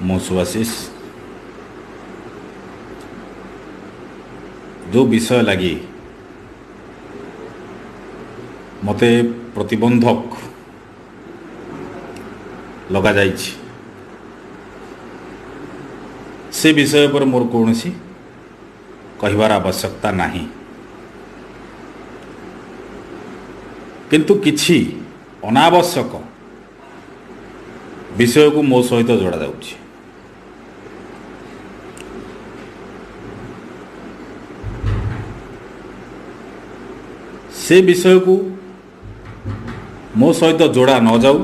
ମୁଁ ସୁଭାଶିଷ। ଯେଉଁ ବିଷୟ ଲାଗି ମୋତେ ପ୍ରତିବନ୍ଧକ ଲଗାଯାଇଛି, ସେ ବିଷୟ ଉପରେ ମୋର କୌଣସି କହିବାର ଆବଶ୍ୟକତା ନାହିଁ। କିନ୍ତୁ କିଛି ଅନାବଶ୍ୟକ ବିଷୟକୁ ମୋ ସହିତ ଯୋଡ଼ାଯାଉଛି। ସେ ବିଷୟକୁ ମୋ ସହିତ ଯୋଡ଼ା ନଯାଉ,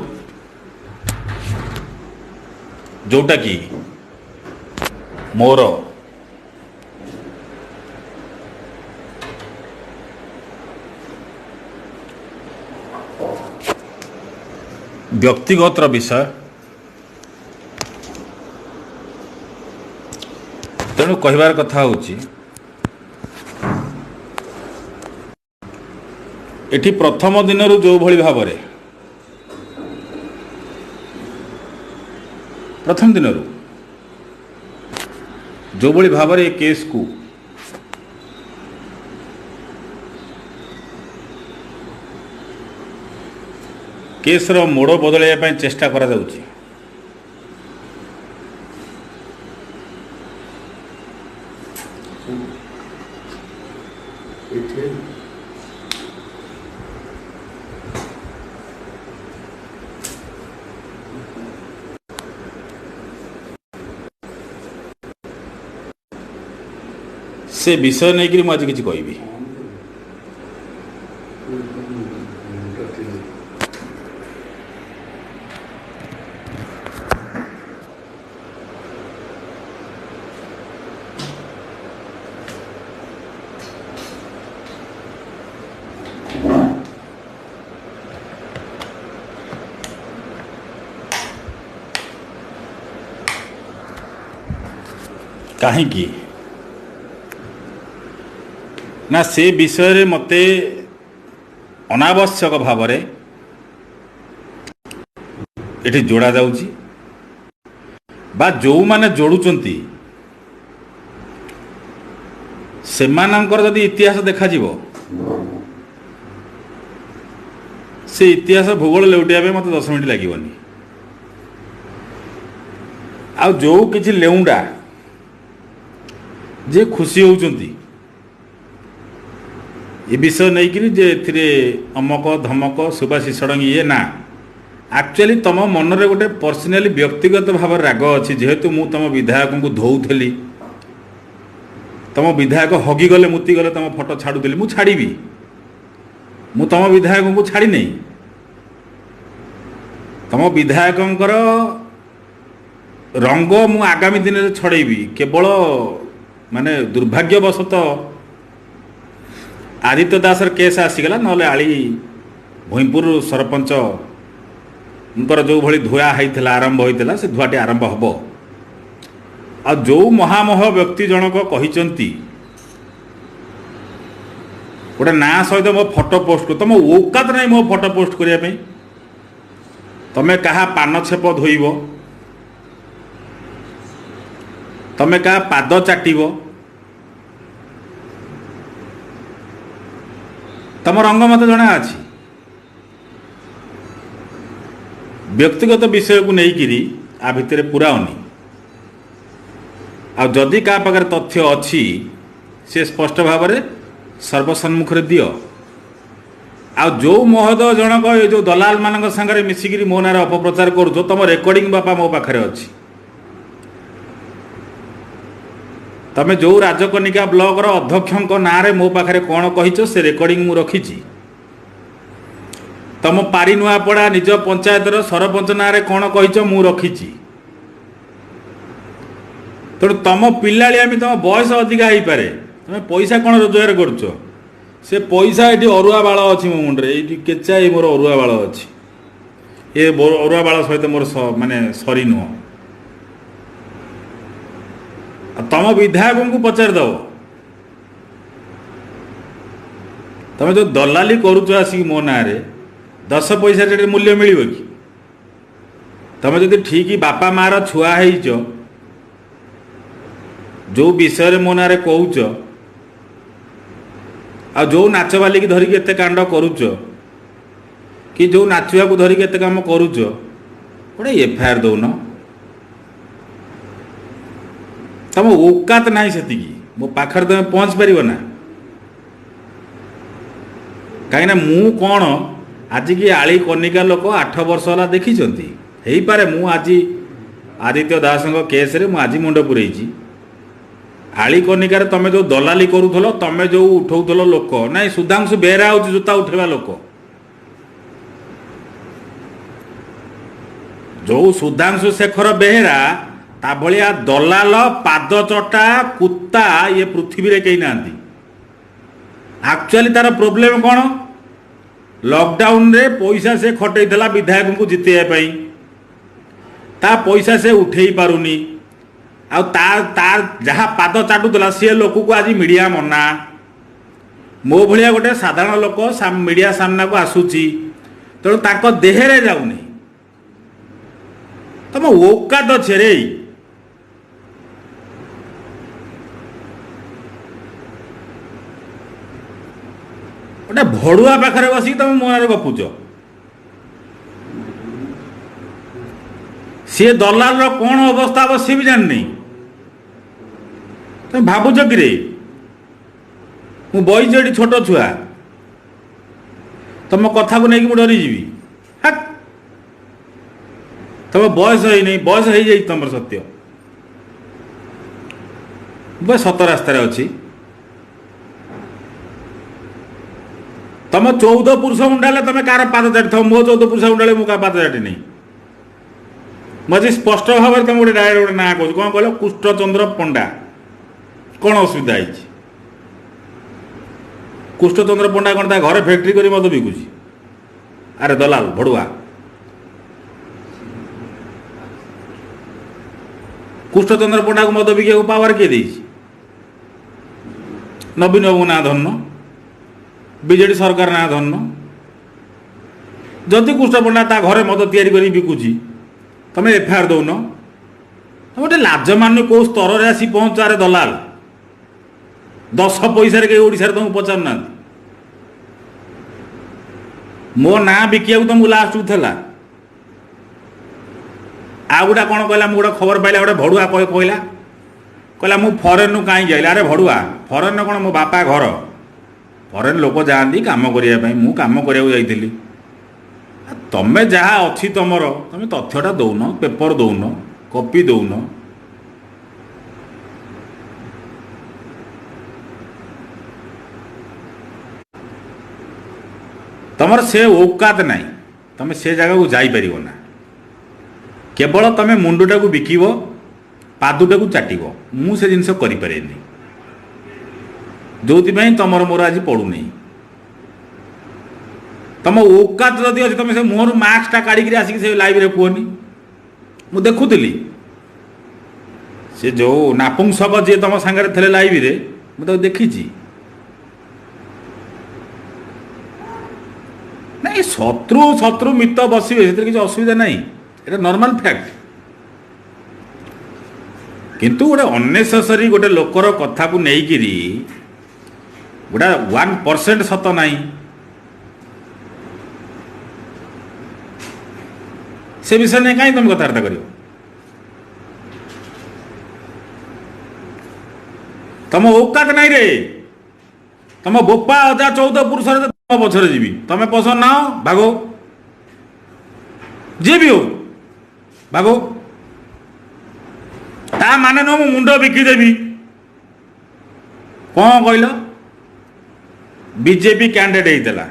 ଯେଉଁଟାକି ମୋର ବ୍ୟକ୍ତିଗତର ବିଷୟ। ତେଣୁ କହିବାର କଥା ହେଉଛି, ଏଠି ପ୍ରଥମ ଦିନରୁ ଯେଉଁଭଳି ଭାବରେ ପ୍ରଥମ ଦିନରୁ ଯେଉଁଭଳି ଭାବରେ ଏ କେସ୍କୁ କେସ୍ର ମୋଡ଼ ବଦଳାଇବା ପାଇଁ ଚେଷ୍ଟା କରାଯାଉଛି, ସେ ବିଷୟ ନେଇକରି ମୁଁ ଆଜି କିଛି କହିବି। କାହିଁକି ନା ସେ ବିଷୟରେ ମୋତେ ଅନାବଶ୍ୟକ ଭାବରେ ଏଠି ଯୋଡ଼ା ଯାଉଛି, ବା ଯେଉଁମାନେ ଯୋଡ଼ୁଛନ୍ତି ସେମାନଙ୍କର ଯଦି ଇତିହାସ ଦେଖାଯିବ, ସେ ଇତିହାସ ଭୂଗୋଳ ଲେଉଟିବା ପାଇଁ ମୋତେ 10 ମିନିଟ୍ ଲାଗିବନି। ଆଉ ଯେଉଁ କିଛି ଲେଉଣ୍ଡା ଯିଏ ଖୁସି ହେଉଛନ୍ତି ଏ ବିଷୟ ନେଇକରି ଯେ ଏଥିରେ ଅମକ ଧମକ ସୁବାସୀ ଷଡ଼ଙ୍ଗୀ ଇଏ, ନା, ଆକ୍ଚୁଆଲି ତୁମ ମନରେ ଗୋଟେ ପର୍ସନାଲି ବ୍ୟକ୍ତିଗତ ଭାବରେ ରାଗ ଅଛି। ଯେହେତୁ ମୁଁ ତୁମ ବିଧାୟକଙ୍କୁ ଧୋଉଥିଲି, ତୁମ ବିଧାୟକ ହଗିଗଲେ ମୁତିଗଲେ ତୁମ ଫଟୋ ଛାଡ଼ୁଥିଲି, ମୁଁ ଛାଡ଼ିବି, ମୁଁ ତୁମ ବିଧାୟକଙ୍କୁ ଛାଡ଼ିନି। ତୁମ ବିଧାୟକଙ୍କର ରଙ୍ଗ ମୁଁ ଆଗାମୀ ଦିନରେ ଛଡ଼େଇବି। କେବଳ ମାନେ ଦୁର୍ଭାଗ୍ୟବଶତଃ ଆଦିତ୍ୟ ଦାସର କେସ୍ ଆସିଗଲା, ନହେଲେ ଆଳି ଭୁଇଁପୁର ସରପଞ୍ଚଙ୍କର ଯେଉଁଭଳି ଧୁଆ ହେଇଥିଲା, ଆରମ୍ଭ ହୋଇଥିଲା, ସେ ଧୁଆଟି ଆରମ୍ଭ ହେବ। ଆଉ ଯେଉଁ ମହାମହ ବ୍ୟକ୍ତି ଜଣକ କହିଛନ୍ତି ଗୋଟେ ନାଁ ସହିତ ମୋ ଫଟୋ ପୋଷ୍ଟ, ତୁମ ଔକାତ ନାହିଁ ମୋ ଫଟୋ ପୋଷ୍ଟ କରିବା ପାଇଁ। ତମେ କାହା ପାନ ଛେପ ଧୋଇବ, ତମେ କାହା ପାଦ ଚାଟିବ, ତମ ରଙ୍ଗ ମୋତେ ଜଣା ଅଛି। ବ୍ୟକ୍ତିଗତ ବିଷୟକୁ ନେଇକିରି ଆ ଭିତରେ ପୁରାଉନି। ଆଉ ଯଦି କାହା ପାଖରେ ତଥ୍ୟ ଅଛି, ସେ ସ୍ପଷ୍ଟ ଭାବରେ ସର୍ବସମ୍ମୁଖରେ ଦିଅ। ଆଉ ଯେଉଁ ମହୋଦୟ ଜଣକ ଏ ଯେଉଁ ଦଲାଲମାନଙ୍କ ସାଙ୍ଗରେ ମିଶିକିରି ମୋ ନାଁରେ ଅପପ୍ରଚାର କରୁଛ, ତମ ରେକର୍ଡ଼ିଂ ବାପା ମୋ ପାଖରେ ଅଛି। ତମେ ଯେଉଁ ରାଜକନିକା ବ୍ଲକର ଅଧ୍ୟକ୍ଷଙ୍କ ନାଁରେ ମୋ ପାଖରେ କ'ଣ କହିଛ, ସେ ରେକର୍ଡ଼ିଂ ମୁଁ ରଖିଛି। ତମ ପାରି ନୂଆପଡ଼ା ନିଜ ପଞ୍ଚାୟତର ସରପଞ୍ଚ ନାଁରେ କ'ଣ କହିଛ, ମୁଁ ରଖିଛି। ତେଣୁ ତମ ପିଲାଳିଆମି, ତମ ବୟସ ଅଧିକା ହେଇପାରେ, ତମେ ପଇସା କ'ଣ ରୋଜଗାର କରୁଛ, ସେ ପଇସା ଏଠି ଅରୁଆ ବାଳ ଅଛି ମୋ ମୁଣ୍ଡରେ, ଏଇଠି କେଚାଇ ମୋର ଅରୁଆ ବାଳ ଅଛି। ଏ ଅରୁଆ ବାଳ ସହିତ ମୋର ମାନେ ସରି ନୁହଁ। ଆଉ ତମ ବିଧାୟକଙ୍କୁ ପଚାରିଦେବ, ତମେ ଯେଉଁ ଦଲାଲି କରୁଛ ଆସିକି ମୋ ନାଁରେ, 10 ପଇସା ସେଠି ମୂଲ୍ୟ ମିଳିବ କି? ତମେ ଯଦି ଠିକ୍ ବାପା ମାଆର ଛୁଆ ହେଇଛ, ଯେଉଁ ବିଷୟରେ ମୋ ନାଁରେ କହୁଛ ଆଉ ଯେଉଁ ନାଚବାଲିକି ଧରିକି ଏତେ କାଣ୍ଡ କରୁଛ କି ଯେଉଁ ନାଚୁଆକୁ ଧରିକି ଏତେ କାମ କରୁଛ, ଗୋଟେ ଏଫଆଇଆର ଦଉନ। ତମ ଔକାତ ନାହିଁ ସେତିକି, ମୋ ପାଖରେ ତମେ ପହଞ୍ଚି ପାରିବ ନା। କାହିଁକିନା ମୁଁ କ'ଣ ଆଜିକି ଆଳି କନିକା ଲୋକ 8 ବର୍ଷ ହେଲା ଦେଖିଛନ୍ତି। ହେଇପାରେ ମୁଁ ଆଜି ଆଦିତ୍ୟ ଦାସଙ୍କ କେସ୍ରେ ମୁଁ ଆଜି ମୁଣ୍ଡ ପୁରେଇଛି। ଆଳି କନିକାରେ ତମେ ଯେଉଁ ଦଲାଲି କରୁଥିଲ, ତମେ ଯେଉଁ ଉଠଉଥିଲ ଲୋକ, ନାଇଁ ସୁଧାଂଶୁ ବେହେରା ହେଉଛି ଜୋତା ଉଠେଇବା ଲୋକ। ଯେଉଁ ସୁଧାଂଶୁ ଶେଖର ବେହେରା ତା ଭଳିଆ ଦଲାଲ ପାଦ ଚଟା କୁତ୍ତା ଇଏ ପୃଥିବୀରେ କେହି ନାହାନ୍ତି। ଆକ୍ଚୁଆଲି ତାର ପ୍ରୋବ୍ଲେମ୍ କ'ଣ? ଲକଡାଉନରେ ପଇସା ସେ ଖଟେଇଥିଲା ବିଧାୟକଙ୍କୁ ଜିତେଇବା ପାଇଁ, ତା ପଇସା ସେ ଉଠେଇ ପାରୁନି। ଆଉ ତା ତା ଯାହା ପାଦ ଚାଟୁଥିଲା ସିଏ ଲୋକକୁ ଆଜି ମିଡ଼ିଆ ମନା। ମୋ ଭଳିଆ ଗୋଟେ ସାଧାରଣ ଲୋକ ମିଡ଼ିଆ ସାମ୍ନାକୁ ଆସୁଛି, ତେଣୁ ତାଙ୍କ ଦେହରେ ଯାଉନି। ତମ ଔକାତ ଅଛି ରେ। ଗୋଟେ ଭଡ଼ୁଆ ପାଖରେ ବସିକି ତମେ ମୋ ନାଁରେ ଗପୁଛ। ସିଏ ଦଲାଲର କ'ଣ ଅବସ୍ଥା ହବ ସିଏ ବି ଜାଣିନି। ତମେ ଭାବୁଛ କିରେ ମୁଁ ବଇଛି ଏଠି ଛୋଟ ଛୁଆ, ତମ କଥାକୁ ନେଇକି ମୁଁ ଡରିଯିବି? ହାକ୍, ତମ ବୟସ ହେଇନି, ବୟସ ହେଇଯାଇଛି ତମର। ସତ୍ୟ ମୁଁ ସତ ରାସ୍ତାରେ ଅଛି। ତମ 14 ପୁରୁଷ ଉଣ୍ଡାଲେ ତମେ କାହାର ପାଦ ଚାଟିଥିବ? ମୋ 14 ପୁରୁଷ ଉଣ୍ଡାଲେ ମୁଁ କାହା ପାଦ ଚାଟିନି। ମୁଁ ଆଜି ସ୍ପଷ୍ଟ ଭାବରେ ତମେ ଗୋଟେ ଡାଇରେକ୍ଟ ଗୋଟେ ନାଁ କହୁଛି। କ'ଣ କହିଲ? କୃଷ୍ଣଚନ୍ଦ୍ର ପଣ୍ଡା। କ'ଣ ଅସୁବିଧା ହେଇଛି? କୃଷ୍ଣଚନ୍ଦ୍ର ପଣ୍ଡା କ'ଣ ତା ଘରେ ଫ୍ୟାକ୍ଟ୍ରି କରି ମଦ ବିକୁଛି? ଆରେ ଦଲାଲ ଭଡ଼ୁଆ, କୃଷ୍ଣଚନ୍ଦ୍ର ପଣ୍ଡାକୁ ମଦ ବିକିବାକୁ ପାୱାର କିଏ ଦେଇଛି? ନବୀନ ବାବୁ ନାଁ ଧରିନ, ବିଜେଡି ସରକାର ନାଁ ଧରିନ। ଯଦି କୃଷ୍ଣ ପଣ୍ଡା ତା ଘରେ ମଦ ତିଆରି କରି ବିକୁଛି, ତମେ ଏଫଆଇଆର ଦଉନ। ତମେ ଗୋଟେ ଲାଜ ମାନୁ କେଉଁ ସ୍ତରରେ ଆସି ପହଞ୍ଚ? ଆରେ ଦଲାଲ, 10 ପଇସାରେ କେହି ଓଡ଼ିଶାରେ ତମକୁ ପଚାରୁନାହାନ୍ତି। ମୋ ନାଁ ବିକିବାକୁ ତମକୁ ଲାଷ୍ଟକୁ ଥିଲା। ଆଉ ଗୋଟେ କ'ଣ କହିଲା? ମୁଁ ଗୋଟେ ଖବର ପାଇଲା, ଗୋଟେ ଭଡ଼ୁଆ କହିଲା, କହିଲା ମୁଁ ଫରେନ୍ରୁ କାହିଁକି ଆଇଲି? ଆରେ ଭଡ଼ୁଆ, ଫରେନ୍ କ'ଣ ମୋ ବାପା ଘର? ଫରେନ୍ ଲୋକ ଯାଆନ୍ତି କାମ କରିବା ପାଇଁ, ମୁଁ କାମ କରିବାକୁ ଯାଇଥିଲି। ତମେ ଯାହା ଅଛି ତମର, ତମେ ତଥ୍ୟଟା ଦଉନ, ପେପର ଦଉନ, କପି ଦଉନ। ତମର ସେ ଔକାତ ନାହିଁ, ତମେ ସେ ଜାଗାକୁ ଯାଇପାରିବ ନା। କେବଳ ତମେ ମୁଣ୍ଡଟାକୁ ବିକିବ, ପାଦୁଟାକୁ ଚାଟିବ। ମୁଁ ସେ ଜିନିଷ କରିପାରେନି, ଯୋଉଥିପାଇଁ ତମର ମୋର ଆଜି ପଡ଼ୁନି। ତମ ଔକାତ ଯଦି ଅଛି, ତମେ ସେ ମୁହଁରୁ ମାସ୍କଟା କାଢ଼ିକିରି ଆସିକି ସେ ଲାଇଭରେ କୁହନି। ମୁଁ ଦେଖୁଥିଲି ସେ ଯୋଉ ନାପୁଂସକ ଯିଏ ତମ ସାଙ୍ଗରେ ଥିଲେ ଲାଇଭରେ, ମୁଁ ତାକୁ ଦେଖିଛି। ନାଇଁ, ଶତ୍ରୁ ଶତ୍ରୁ ମିତ ବସିବେ, ସେଥିରେ କିଛି ଅସୁବିଧା ନାହିଁ, ଏଇଟା ନର୍ମାଲ ଫ୍ୟାକ୍ଟ। କିନ୍ତୁ ଗୋଟେ ଅନ୍ନେସେସରି ଗୋଟେ ଲୋକର କଥାକୁ ନେଇକିରି ଗୋଟେ 1% ସତ ନାହିଁ, ସେ ବିଷୟ ନେଇ କାହିଁ ତମେ କଥାବାର୍ତ୍ତା କରିବ? ତମ ଔକାତ ନାହିଁ ରେ। ତମ ବୋପା ଅଜା 14 ପୁରୁଷରେ ତମ ପଛରେ ଯିବି। ତମେ ପସନ୍ଦ ନା ଭାଗୋ, ଯିଏ ବି ହଉ ଭାଗୋ। ତା ମାନେ ନୁହଁ ମୁଁ ମୁଣ୍ଡ ବିକିଦେବି। କ'ଣ କହିଲ? ବିଜେପି କ୍ୟାଣ୍ଡିଡେଟ୍ ହେଇଥିଲା।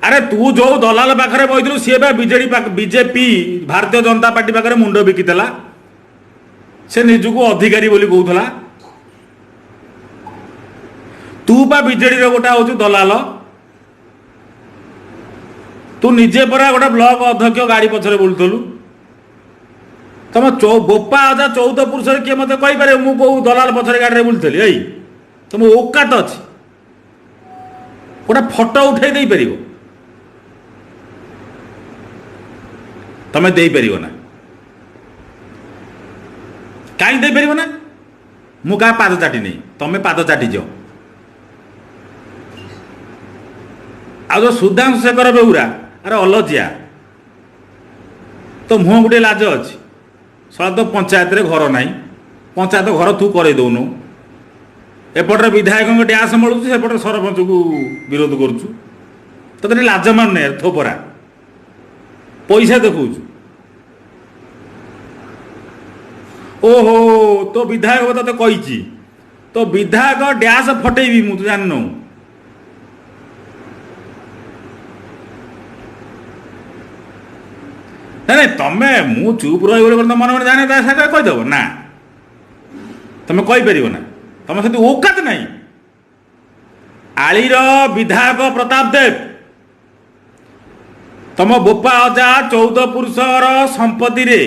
ଆରେ ତୁ ଯୋଉ ଦଲାଲ ପାଖରେ ବଇଥିଲୁ, ସିଏ ବା ବିଜେଡି, ବିଜେପି, ଭାରତୀୟ ଜନତା ପାର୍ଟି ପାଖରେ ମୁଣ୍ଡ ବିକିଥିଲା। ସେ ନିଜକୁ ଅଧିକାରୀ ବୋଲି କହୁଥିଲା। ତୁ ବା ବିଜେଡିର ଗୋଟେ ହଉଛୁ ଦଲାଲ। ତୁ ନିଜେ ପରା ଗୋଟେ ବ୍ଲକ ଅଧ୍ୟକ୍ଷ ଗାଡ଼ି ପଛରେ ବୁଲୁଥିଲୁ। ତମ ବୋପା ଅଜା 14 ପୁରୁଷରେ କିଏ ମତେ କହିପାରିବ ମୁଁ କୋଉ ଦଲାଲ ପଛରେ ଗାଡ଼ିରେ ବୁଲୁଥିଲି? ଏଇ ତମ ଔକାତ ଅଛି ଗୋଟେ ଫଟୋ ଉଠେଇ ଦେଇପାରିବ? ତମେ ଦେଇପାରିବ ନା। କାହିଁ ଦେଇପାରିବ ନା? ମୁଁ କାହା ପାଦ ଚାଟିନି, ତମେ ପାଦ ଚାଟିଛ। ଆଉ ଯୋଉ ସୁଧାଂଶୁ ଶେଖର ବେଉରା, ଆରେ ଅଲଜିଆ, ତୋ ମୁହଁ ଗୋଟିଏ ଲାଜ ଅଛି? ଶଳା ତ ପଞ୍ଚାୟତରେ ଘର ନାହିଁ, ପଞ୍ଚାୟତ ଘର ତୁ କରେଇ ଦଉନୁ। ଏପଟରେ ବିଧାୟକଙ୍କ ଡ୍ୟାସ୍ ମଳୁଛୁ, ସେପଟରେ ସରପଞ୍ଚକୁ ବିରୋଧ କରୁଛୁ। ତୋତେ ଟିକେ ଲାଜ ମାନୁନି? ଥୋପରା ପଇସା ଦେଖାଉଛୁ। ଓହୋ, ତୋ ବିଧାୟକ ତତେ କହିଛି, ତୋ ବିଧାୟକ ଡ୍ୟାସ୍ ଫଟେଇବି ମୁଁ, ତୁ ଜାଣିନୁ। ନାଇଁ ନାଇଁ, ତମେ ମୁଁ ଚୁପ୍ ରହିବ ବୋଲି ମନେ ମନେ ଜାଣେ ତା ସାଙ୍ଗରେ କହିଦେବ ନା, ତମେ କହିପାରିବ ନା, ତମ ସେଠି ଔକାତ ନାହିଁ। ଆଳିର ବିଧାୟକ ପ୍ରତାପ ଦେବ ତମ ବୋପା ଅଜା 14 ପୁରୁଷର ସମ୍ପତ୍ତିରେ,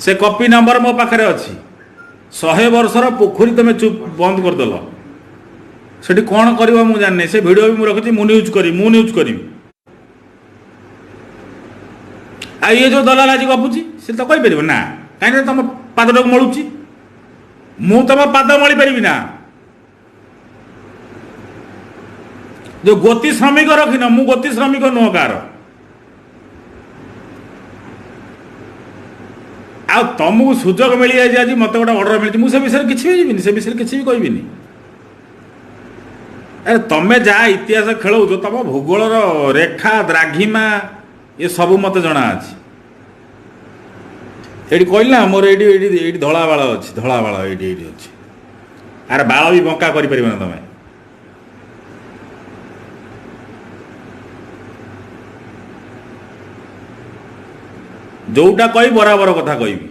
ସେ କପି ନମ୍ବର ମୋ ପାଖରେ ଅଛି, 100 ବର୍ଷର ପୋଖରୀ ତମେ ଚୁପ୍ ବନ୍ଦ କରିଦେଲ। ସେଠି କ'ଣ କରିବ ମୁଁ ଜାଣିନି। ସେ ଭିଡ଼ିଓ ବି ମୁଁ ରଖିଛି, ମୁଁ ନ୍ୟୁଜ୍ କରିବି, ମୁଁ ନ୍ୟୁଜ୍ କରିବି। ଆଉ ଇଏ ଯୋଉ ଦଲାଲ ଆଜି ଗପୁଛି, ସେ ତ କହିପାରିବ ନା, କାହିଁକି ତମ ପାଦଟାକୁ ମଳୁଛି। ମୁଁ ତମ ପାଦ ମଳି ପାରିବି ନା। ଯୋଉ ଗୋତି ଶ୍ରମିକ ରଖିନ, ମୁଁ ଗୋତି ଶ୍ରମିକ ନୁହଁ କାହାର। ଆଉ ତମକୁ ସୁଯୋଗ ମିଳିଯାଇଛି ଆଜି, ମତେ ଗୋଟେ ଅର୍ଡର ମିଳିଛି, ମୁଁ ସେ ବିଷୟରେ କିଛି ବି ଯିବିନି, ସେ ବିଷୟରେ କିଛି ବି କହିବିନି। ଆରେ ତମେ ଯାହା ଇତିହାସ ଖେଳଉଛ, ତମ ଭୂଗୋଳର ରେଖା ଦ୍ରାଘିମା ଏ ସବୁ ମତେ ଜଣା ଅଛି। ଏଇଠି କହିଲି ନା, ମୋର ଏଇଠି ଏଇଠି ଏଇଠି ଧଳା ବାଳ ଅଛି, ଧଳା ବାଳ ଏଇଠି ଏଇଠି ଅଛି। ଆରେ ବାଳ ବି ବଙ୍କା କରିପାରିବ ନା ତମେ। ଯୋଉଟା କହି ବରାବର କଥା କହିବି।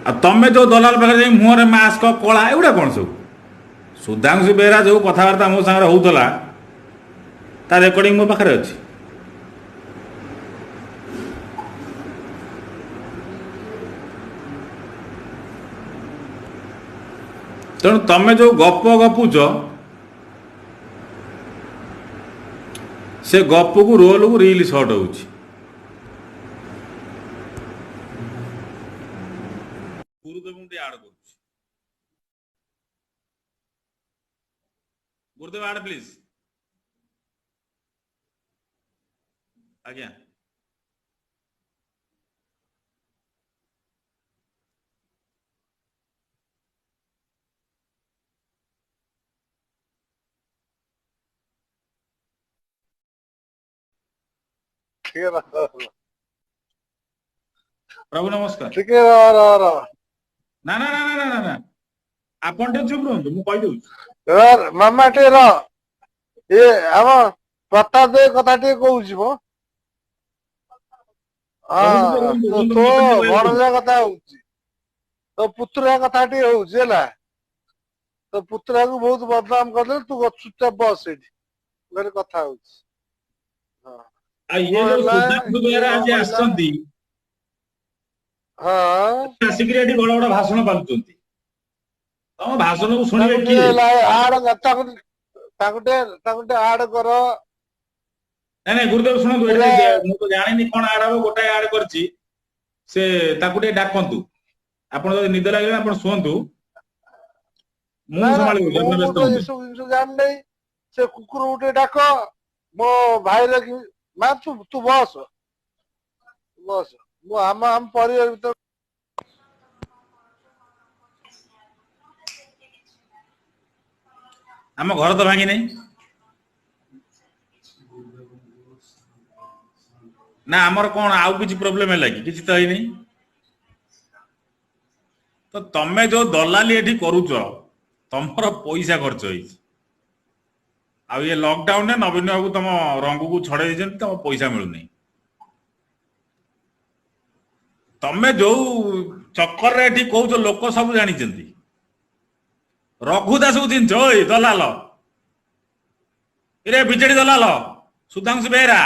ଆଉ ତମେ ଯୋଉ ଦଲାଲ ପାଖରେ ଯାଇ ମୁହଁରେ ମାସ୍କ କଳା, ଏଗୁଡ଼ା କ'ଣ ସବୁ? ସୁଧାଂଶୁ ବେହେରା ଯୋଉ କଥାବାର୍ତ୍ତା ମୋ ସାଙ୍ଗରେ ହଉଥିଲା, ତା ରେକର୍ଡିଂ ମୋ ପାଖରେ ଅଛି। ତେଣୁ ତମେ ଯୋଉ ଗପ ଗପୁଛ, ସେ ଗପକୁ ରୋଲକୁ ରିଲ୍ ସର୍ଟ ହଉଛି। ଗୁରୁଦେବଙ୍କୁ ଟିକେ ଆଡ୍ କରୁଛି। ଗୁରୁଦେବ ଆଡ୍ ପ୍ଲିଜ। ଆଜ୍ଞା, ଟିକେ ରହ, ପ୍ରଭୁ ନମସ୍କାର। ଟିକେ ରହ ରହ ରହ। ନା ନା ନା ନା ନା ନା, ଆପଣ ଟିକେ ଚୁପ୍ ରୁହନ୍ତୁ, ମୁଁ କହିଦଉଛି। ରହ ମାମା, ଟିକେ ରହ। ଇଏ ଆମ ପ୍ରତାପ ଦେବ କଥା ଟିକେ କହୁଛି ମ। ପ୍ରଭୁ ଟିକେ ହଁ, ରୁହନ୍ତୁ, ରୁହନ୍ତୁ, ତୋ ମତେ ଟିକେ କହିବାକୁ ଦିଅନ୍ତୁ। ଭଣଜା କଥା ହଉଛି, ତୋ ପୁତୁରା କଥା ଟିକେ ହଉଛି। ହେଲା, ତୋ ପୁତୁରାକୁ ବହୁତ ବଦନାମ କରିଦେଲେ। ତୁ ଚୁପଚାପ ବସ ସେଇଠି, ମୁଁ ଖାଲି କଥା ହଉଛି। ହଁ, ଆଉ ଇଏ କଣ ଯୋଉ ହେଲା? ସୁଧାଂଶୁ କିଏ ବେହେରା କଣ ଆଜି କହିଲା? ଆସିଛନ୍ତି, ହଁ, ଆସିକିରି ଏଠି ବଡ ବଡ ଭାଷଣ ପାଲୁଛନ୍ତି। ତମ ଭାଷଣକୁ ଶୁଣିବେ ତାକୁ କିଏ? ଟିକେ ଆଡ, ତାକୁ ତାକୁ ଟିକେ ତାକୁ ଟିକେ ଆଡ କର। ନାଇଁ ନାଇଁ ଗୁରୁଦେବ ଶୁଣନ୍ତୁ, ପୁରା ଏଠି ମୁଁ ତ ଜାଣିନି କଣ ଆଡ ହବ, ଗୋଟାଏ ଆଡ କରିଛି, ସେ ତାକୁ ଟିକେ ଡାକନ୍ତୁ। ଆପଣ ଯଦି ନିଦ ଲାଗିଲା ଆପଣ ଶୁଅନ୍ତୁ, ମୁଁ ନା ନା, ସମ୍ଭାଳିବି, ଆପଣ ମୁଁ ବ୍ୟସ୍ତ ତ ହୁଅନ୍ତୁନି। ଏସବୁ ଜିନିଷ ଜାଣିନାହିଁ। ସେ କୁକୁର ଗୋଟେ ଡାକ, ମୋ ଭାଇର କି ମା। ତୁ ତୁ ବସ ବସ, ମୁଁ ଆମ ଆମ ପରିବାର ଭିତରେ। ଆମ ଘର ତ ଭାଙ୍ଗି ନାହିଁ ନା, ଆମର କଣ ଆଉ କିଛି ପ୍ରୋବ୍ଲେମ ହେଲା କି? କିଛି ତ ହେଇନି ତ। ତମେ ଯୋଉ ଦଲାଲି ଏଠି କରୁଛ, ତମର ପଇସା ଖର୍ଚ୍ଚ ହେଇଛି। ଆଉ ଇଏ ଲକଡାଉନରେ ନବୀନ ବାବୁ ତମ ରଙ୍ଗକୁ ଛଡେଇ ଦେଇଛନ୍ତି, ତମ ପଇସା ମିଳୁନି। ତମେ ଯୋଉ ଚକରରେ ଏଠି କହୁଛ, ଲୋକ ସବୁ ଜାଣିଛନ୍ତି। ରଘୁ ଦାସକୁ ଚିହ୍ନିଛ? ଓଇ ଦଲାଲ ରେ, ବିଜେଡି ଦଲାଲ ସୁଧାଂଶୁ ବେହେରା,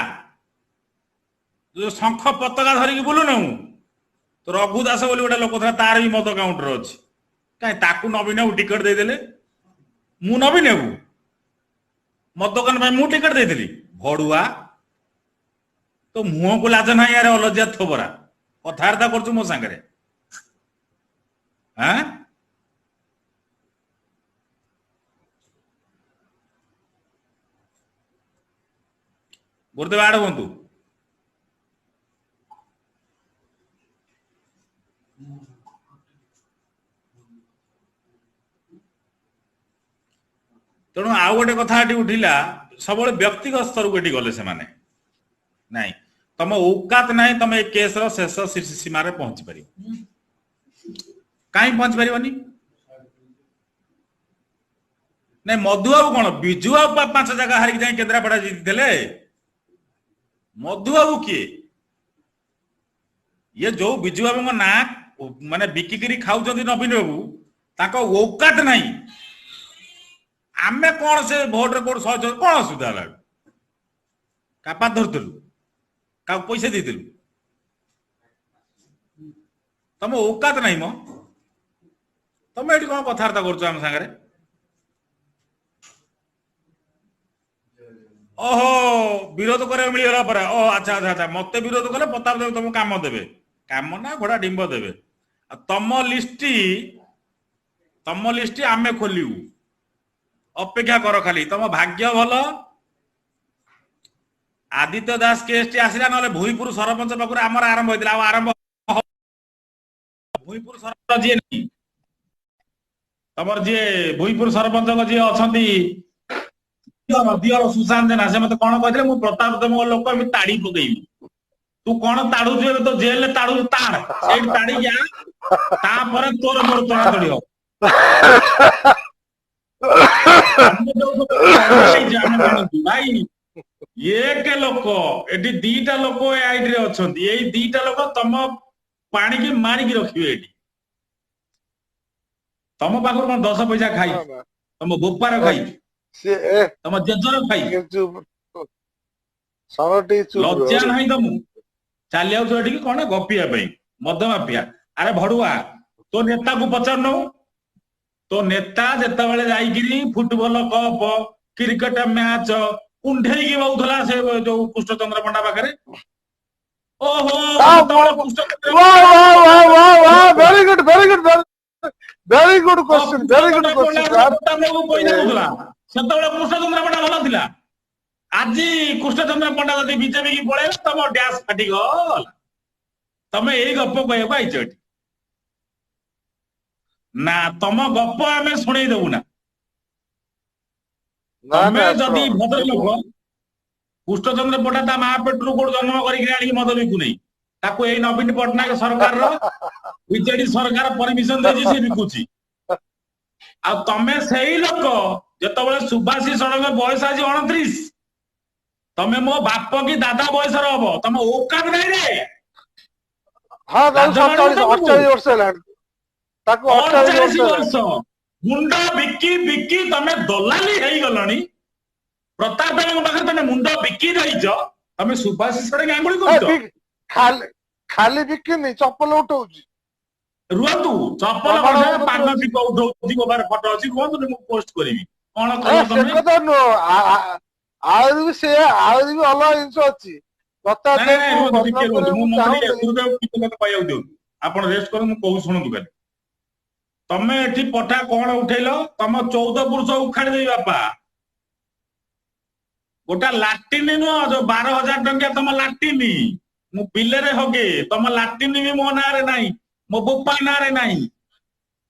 ଯୋଉ ଶଙ୍ଖ ପତାକା ଧରିକି ବୁଲୁନୁ, ତ ରଘୁ ଦାସ ବୋଲି ଗୋଟେ ଲୋକ ଥିଲା, ତାର ବି ମଦ କାଉଣ୍ଟର ଅଛି। କାଇଁ ତାକୁ ନବୀନ ବାବୁ ଟିକେଟ ଦେଇଦେଲେ? ମୁଁ ନବୀନ ବାବୁ ମଦ ଦୋକାନ ପାଇଁ ମୁଁ ଟିକେଟ ଦେଇଥିଲି। ଭଡୁଆ, ତୋ ମୁହଁକୁ ଲାଜ ନାହିଁ? ଆରେ ଅଲଜ୍ୟା ଥୋବରା, କଥାବାର୍ତ୍ତା କରୁଛୁ ମୋ ସାଙ୍ଗରେ? ଆଁ, ଗୁରୁଦେବ ଆଡ ହୁଅନ୍ତୁ। ତେଣୁ ଆଉ ଗୋଟେ କଥା ଏଠି ଉଠିଲା, ସବୁବେଳେ ବ୍ୟକ୍ତିଗତ ସ୍ତରକୁ ଏଠି ଗଲେ ସେମାନେ। ନାଇଁ, ତମ ଔକାତ ନାହିଁ, ତମେ ଏ କେସର ଶେଷ ସୀମାରେ ପହଞ୍ଚି ପାରିବ। କାହିଁ ପହଞ୍ଚି ପାରିବନି? ନାଇଁ, ମଧୁବାବୁ କଣ, ବିଜୁ ବାବୁ 5 ଜାଗା ହାରିକି ଯାଇ କେନ୍ଦ୍ରାପଡା ଜିତିଥିଲେ। ମଧୁବାବୁ କିଏ? ଇଏ ଯୋଉ ବିଜୁ ବାବୁଙ୍କ ନାଁ ମାନେ ବିକିକିରି ଖାଉଛନ୍ତି ନବୀନ ବାବୁ, ତାଙ୍କ ଔକାତ ନାହିଁ। ଆମେ କଣ ସେ ଭୋଟରେ କୋଉଠି 100 କଣ ଅସୁବିଧା ହେଲା? କାପା ଧରିଥିଲୁ, କାହାକୁ ପଇସା ଦେଇଥିଲୁ? ତମ ଔକାତ ନାହିଁ ମ। ତମେ ଏଠି କଣ କଥାବାର୍ତ୍ତା କରୁଛ ଆମ ସାଙ୍ଗରେ? ଓହୋ, ବିରୋଧ କରିବାକୁ ମିଳିଗଲା ପରେ। ଓ ଆଚ୍ଛା ଆଚ୍ଛା ଆଚ୍ଛା, ମତେ ବିରୋଧ କଲେ ପ୍ରତାପ ଦେବ ତମକୁ କାମ ଦେବେ? କାମ ନା ଘୋଡା ଡିମ୍ବ ଦେବେ। ଆଉ ତମ ଲିଷ୍ଟି, ତମ ଲିଷ୍ଟି ଆମେ ଖୋଲିବୁ, ଅପେକ୍ଷା କର ଖାଲି। ତମ ଭାଗ୍ୟ ଭଲ ଆଦିତ୍ୟ ଦାସ କେସଟି ଆସିଲା, ନହେଲେ ଭୁଇପୁର ସରପଞ୍ଚ ପାଖରୁ ଆମର ଆରମ୍ଭ ହେଇଥିଲା। ଆଉ ଆରମ୍ଭ ଭୁଇପୁର ସରପଞ୍ଚ ଯିଏ ନାହିଁ, ତମର ଯିଏ ଭୁଇପୁର ସରପଞ୍ଚଙ୍କ ଯିଏ ଅଛନ୍ତି ଦିଅର ସୁଶାନ୍ତ ଜେନା, ସେ ମତେ କଣ କହିଥିଲେ? ମୁଁ ପ୍ରତାପ ଦେବଙ୍କ ଲୋକ, ଏମିତି ତାଡି ପକେଇବି। ତୁ କଣ ତାଡୁଛୁ? ଏବେ ତ ଜେଲରେ ତାଡୁଛୁ, ତାଡ ସେଇଠି, ତାଡିକି ଆ, ତାପରେ ତୋର ମୋର ତଡ଼ାତଡ଼ି ହବ। ଭାଇ, ଏକ ଲୋକ ଏଠି, ଦିଟା ଲୋକ ଏ ଆଇଡିରେ ଅଛନ୍ତି। ଏଇ ଦିଟା ଲୋକ ତମ ପାଣିକି ମାରିକି ରଖିବେ ଏଠି। ତମ ପାଖରୁ କଣ 10 ପଇସା ଖାଇ, ତମ ବୋପାର ଖାଇ, ତମ ଜେଜର ଖାଇ, ଲଜ୍ଜା ନାହିଁ ତମକୁ? ଚାଲି ଆଉଛ ଏଠିକି କଣ ଗପିବା ପାଇଁ? ମଦ ମାଫିଆ। ଆରେ ଭଡୁଆ, ତୋ ନେତାକୁ ପଚାରୁନୁ। ତୋ ନେତା ଯେତେବେଳେ ଯାଇକିରି ଫୁଟବଲ କପ, କ୍ରିକେଟ ମ୍ୟାଚ କୁଣ୍ଢେଇକି ବହୁଥିଲା ସେ ଯୋଉ କୃଷ୍ଣଚନ୍ଦ୍ର ପଣ୍ଡା ପାଖରେ। ଓହୋ, very good, very good, very good question, very good question. ପଇସା ଦଉଥିଲା ସେତେବେଳେ କୃଷ୍ଣଚନ୍ଦ୍ର ପଣ୍ଡା ଭଲ ଥିଲା। ଆଜି କୃଷ୍ଣଚନ୍ଦ୍ର ପଣ୍ଡା ଯଦି ବିଜେପି କି ପଳେଇଲା, ତମ ଡ୍ୟାସ୍ ଫାଟିଗଲା। ତମେ ଏଇ ଗପ କହିବାକୁ ଆଇଛ ଏଠି ନା? ତମ ଗପ ଆମେ ଶୁଣେଇ ଦବୁ ନା। ତମେ ଯଦି ଭଦ୍ରଲୋକ, କୃଷ୍ଣଚନ୍ଦ୍ର ପଣ୍ଡା ତା ମା ପେଟରୁ କୋଉଠୁ ଜନ୍ମ କରିକି ଆଣିକି ମଦ ବିକୁନେଇ। ତାକୁ ଏଇ ନବୀନ ପଟ୍ଟନାୟକ ସରକାରର ବିଜେଡି ସରକାର ପରମିଶନ ଦେଇଛି, ସେ ବିକୁଛି। ଆଉ ତମେ ସେଇ ଲୋକ, ଯେତେବେଳେ ସୁଭାଷୀ ଷଡ଼ଙ୍ଗ ବୟସ ଆଜି 29, ତମେ ମୋ ବାପ କି ଦାଦା ବୟସର ହବ। ତମ ଔକାତ ନାହିଁ ରେ। ହଁ, 48 ବର୍ଷ ହେଲାଣି ତାକୁ। 48 ବର୍ଷ। ମୁଣ୍ଡ ବିକି ବିକି ତମେ ଦଲାଲି ହେଇଗଲଣି। ପ୍ରତାପ ଦେବଙ୍କ ପାଖରେ ତମେ ମୁଣ୍ଡ ବିକି ଦେଇଛ। ତମେ ସୁଭାଷ ଷଡ଼ଙ୍ଗୀ ଆଙ୍ଗୁଳି କରୁଛ। ଖାଲି ଖାଲି ବିକିନି, ଚପଲ ଉଠଉଛି। ରୁହନ୍ତୁ, ଚପଲ ପାନ ପିକ ଉଠଉଛି, ମୋ ପାଖରେ ଫଟୋ ଅଛି। ରୁହନ୍ତୁ, ମୁଁ ପୋଷ୍ଟ କରିବି। କଣ? ସେ କଥା ନୁହଁ, ଆହୁରି ବି ସେ ଆହୁରି ବି ଅଲଗା ଜିନିଷ ଅଛି। ପ୍ରତାପ, କହିବାକୁ ଦିଅନ୍ତୁ, ଆପଣ ରେଷ୍ଟ କରନ୍ତୁ, ମୁଁ କହୁଛି ଶୁଣନ୍ତୁ ଖାଲି। ତମେ ଏଠି ପଠା କଣ ଉଠେଇଲ? ତମ 14 ପୁରୁଷ ଉଖାଡ଼ି ଦେବି ବାପା। ଗୋଟା ଲାଟିନି ନୁହଁ, ଯୋଉ 12,000 ଟଙ୍କିଆ ତମ ଲାଟିନି, ମୁଁ ବିଲରେ ହଗେ। ତମ ଲାଟିନି ବି ମୋ ନାଁରେ ନାହିଁ, ମୋ ବୋପା ନାଁରେ ନାହିଁ।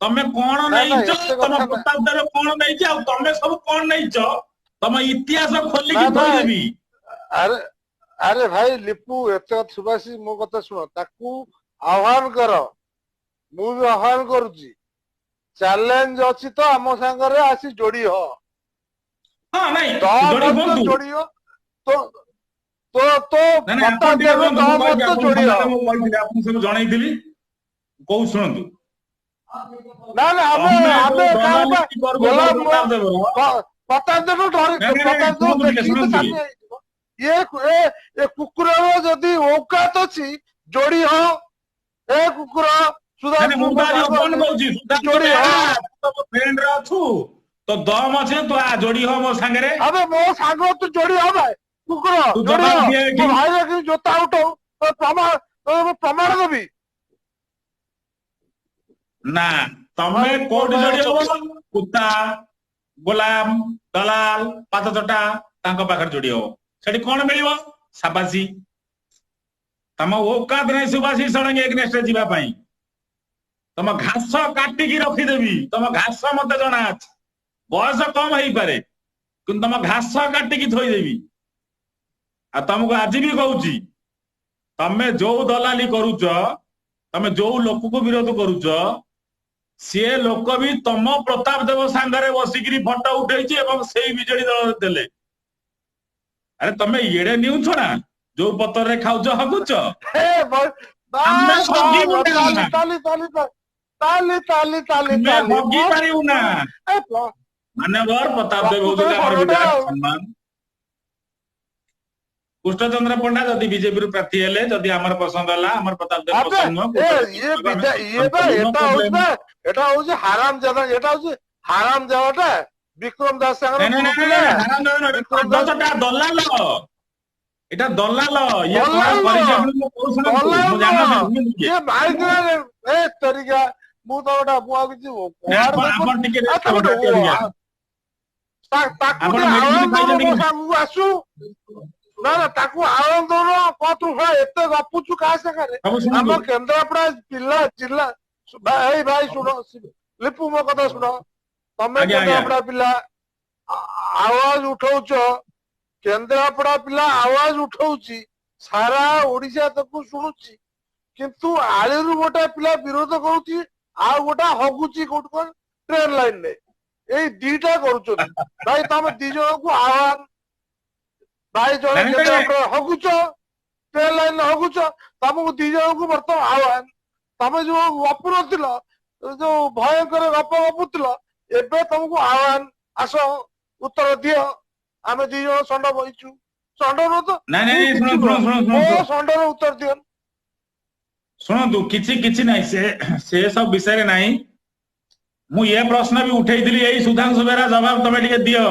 ତମେ କଣ ନେଇଛ? ତମ ପ୍ରତାପ ଦେବ କଣ ନେଇଛି ଆଉ ତମେ ସବୁ କଣ ନେଇଛ? ତମ ଇତିହାସ ଖୋଲିକି ଥୋଇଦେବି। ଆରେ ଆରେ ଭାଇ ଲିପୁ, ଏତେ ସୁଭାଷୀ, ମୋ କଥା ଶୁଣ। ତାକୁ ଆହ୍ୱାନ କର, ମୁଁ ବି ଆହ୍ୱାନ କରୁଛି। ଚ୍ୟାଲେଞ୍ଜ ଅଛି ତ ଆମ ସାଙ୍ଗରେ ଆସି ଯୋଡି ହ। ଯୋଡି ହ ତ ତ ଯୋଡି। ସବୁ ଜଣେଇଥିଲି, କହୁ ଶୁଣନ୍ତୁ। ନା ନା, ଆମେ ଆମେ ପ୍ରତାପ ଦେବ ଡରି, ପ୍ରତାପ ଦେବ ଦେଖିକି ତ ହେଇଯିବ। ଇଏ ଏ କୁକୁରର ଯଦି ଔକାତ ଅଛି, ଯୋଡି ହ। ଏ କୁକୁର ଅଛୁ। ତ ଦମ ଅଛି, ତୁ ଆ ଯୋଡି ହ ମୋ ସାଙ୍ଗରେ। ଆବେ ମୋ ସାଙ୍ଗ ତୁ ଯୋଡି ହବେ, କୁକୁର ଯୋଡି। ମୋ ଭାଇ ଜୋତା ଉଠଉ, ପ୍ରମାଣ ଦେବି। ନା, ତମେ କୋଉଠି ଯୋଡି ହବ? କୁତ୍ତା, ଗୋଲାମ, ଦଲାଲ, ପାଦ ଚଟା, ତାଙ୍କ ପାଖରେ ଯୋଡି ହବ। ସେଠି କଣ ମିଳିବ? ସାବାସୀ। ତମ ଔକାତ ନାହିଁ ସୁବାସୀ ଷଡ଼ଙ୍ଗୀ ଏଗନେଷ୍ଟରେ ଯିବା ପାଇଁ। ତମ ଘାସ କାଟିକି ରଖିଦେବି, ତମ ଘାସ ମତେ ଜଣା ଅଛି। ବୟସ କମ ହେଇପାରେ, କିନ୍ତୁ ତମ ଘାସ କାଟିକି ଥୋଇଦେବି। ଆଉ ତମକୁ ଆଜି ବି କହୁଛି, ତମେ ଯୋଉ ଦଲାଲି କରୁଛ, ତମେ ଯୋଉ ଲୋକକୁ ବିରୋଧ କରୁଛ, ସିଏ ଲୋକ ବି ତମ ପ୍ରତାପ ଦେବ ସାଙ୍ଗରେ ବସିକିରି ଫଟୋ ଉଠେଇଛି ଏବଂ ସେଇ ବିଜେଡି ଦଳ ଦେଲେ। ଆରେ ତମେ ଇଏଡେ ନିଉଛ ନା, ଯୋଉ ପତ୍ରରେ ଖାଉଛ ହଗୁଛ। ହଗି ପାରିବୁ ନା। ମାନ୍ୟବର ପ୍ରତାପ ଦେବ ହଉଛନ୍ତି ଆମର ବିଧାୟକ, ସମ୍ମାନ। କୃଷ୍ଣଚନ୍ଦ୍ର ପଣ୍ଡା ଯଦି ବିଜେପିରୁ ପ୍ରାର୍ଥୀ ହେଲେ, ଯଦି ଆମର ପସନ୍ଦ ହେଲା, ଆମର ପ୍ରତାପ ଦେବ ପସନ୍ଦ ନୁହଁ। ଏଟା ହଉଛି ହାରାମ ଜାଦା, ଏଟା ହଉଛି ହାରାମ ଜାଗାଟା। ବିକ୍ରମ ଦାସ ସାଙ୍ଗରେ ଦଲାଲ, ଏଟା ଦଲାଲ। ଇଏ ତରିକା ମୁଁ ତ ଗୋଟା, ମୁଁ ଆଉ କିଛି ତାକୁ ସାଙ୍ଗକୁ ଆସୁ ନା ନା, ତାକୁ ଆହ୍ୱାନ ଦଉନ। କଣ ତୁ ଏତେ ଗପୁଛୁ କାହା ସାଙ୍ଗରେ? ଆମ କେନ୍ଦ୍ରାପଡା ଜିଲ୍ଲା ଜିଲ୍ଲା, ଏଇ ଭାଇ ଶୁଣ, ଲିପୁ ମୋ କଥା ଶୁଣ। ତମେ କେନ୍ଦ୍ରାପଡା ପିଲା ଆୱାଜ ଉଠଉଛ, କେନ୍ଦ୍ରାପଡା ପିଲା ଆୱାଜ ଉଠଉଛି, ସାରା ଓଡିଶା ତାକୁ ଶୁଣୁଛି। କିନ୍ତୁ ଆଳିରୁ ଗୋଟେ ପିଲା ବିରୋଧ କରୁଛି, ଆଉ ଗୋଟେ ହଗୁଛି କୋଉଠି କଣ ଟ୍ରେନ ଲାଇନରେ। ଏଇ ଦିଟା କରୁଛନ୍ତି ଭାଇ। ତମେ ଦି ଜଣଙ୍କୁ ଆହ୍ୱାନ ଭାଇ, ଜଣେ କେନ୍ଦ୍ରାପଡା ହଗୁଛ, ଟ୍ରେନ ଲାଇନରେ ହଗୁଛ, ତମକୁ ଦି ଜଣଙ୍କୁ ବର୍ତ୍ତମାନ ଆହ୍ୱାନ। ତମେ ଯୋଉ ଗପୁ ନଥିଲ, ଯୋଉ ଭୟଙ୍କର ଗପ ଗପୁଥିଲ, ଏବେ ତମକୁ ଆହ୍ୱାନ, ଆସ ଉତ୍ତର ଦିଅ। ଆମେ ଦି ଜଣ ଷଣ୍ଢ ବହିଛୁ, ଷଣ୍ଢ ନୁହଁ ତ ମୋ ଷଣ୍ଢର ଉତ୍ତର ଦିଅ। ଶୁଣନ୍ତୁ, କିଛି କିଛି ନାହିଁ, ସେ ସେ ସବୁ ବିଷୟରେ ନାହିଁ। ମୁଁ ଏ ପ୍ରଶ୍ନ ବି ଉଠେଇଥିଲି, ଏଇ ସୁଧାଂଶୁ ବେହେରା ଜବାବ ତମେ ଟିକେ ଦିଅ।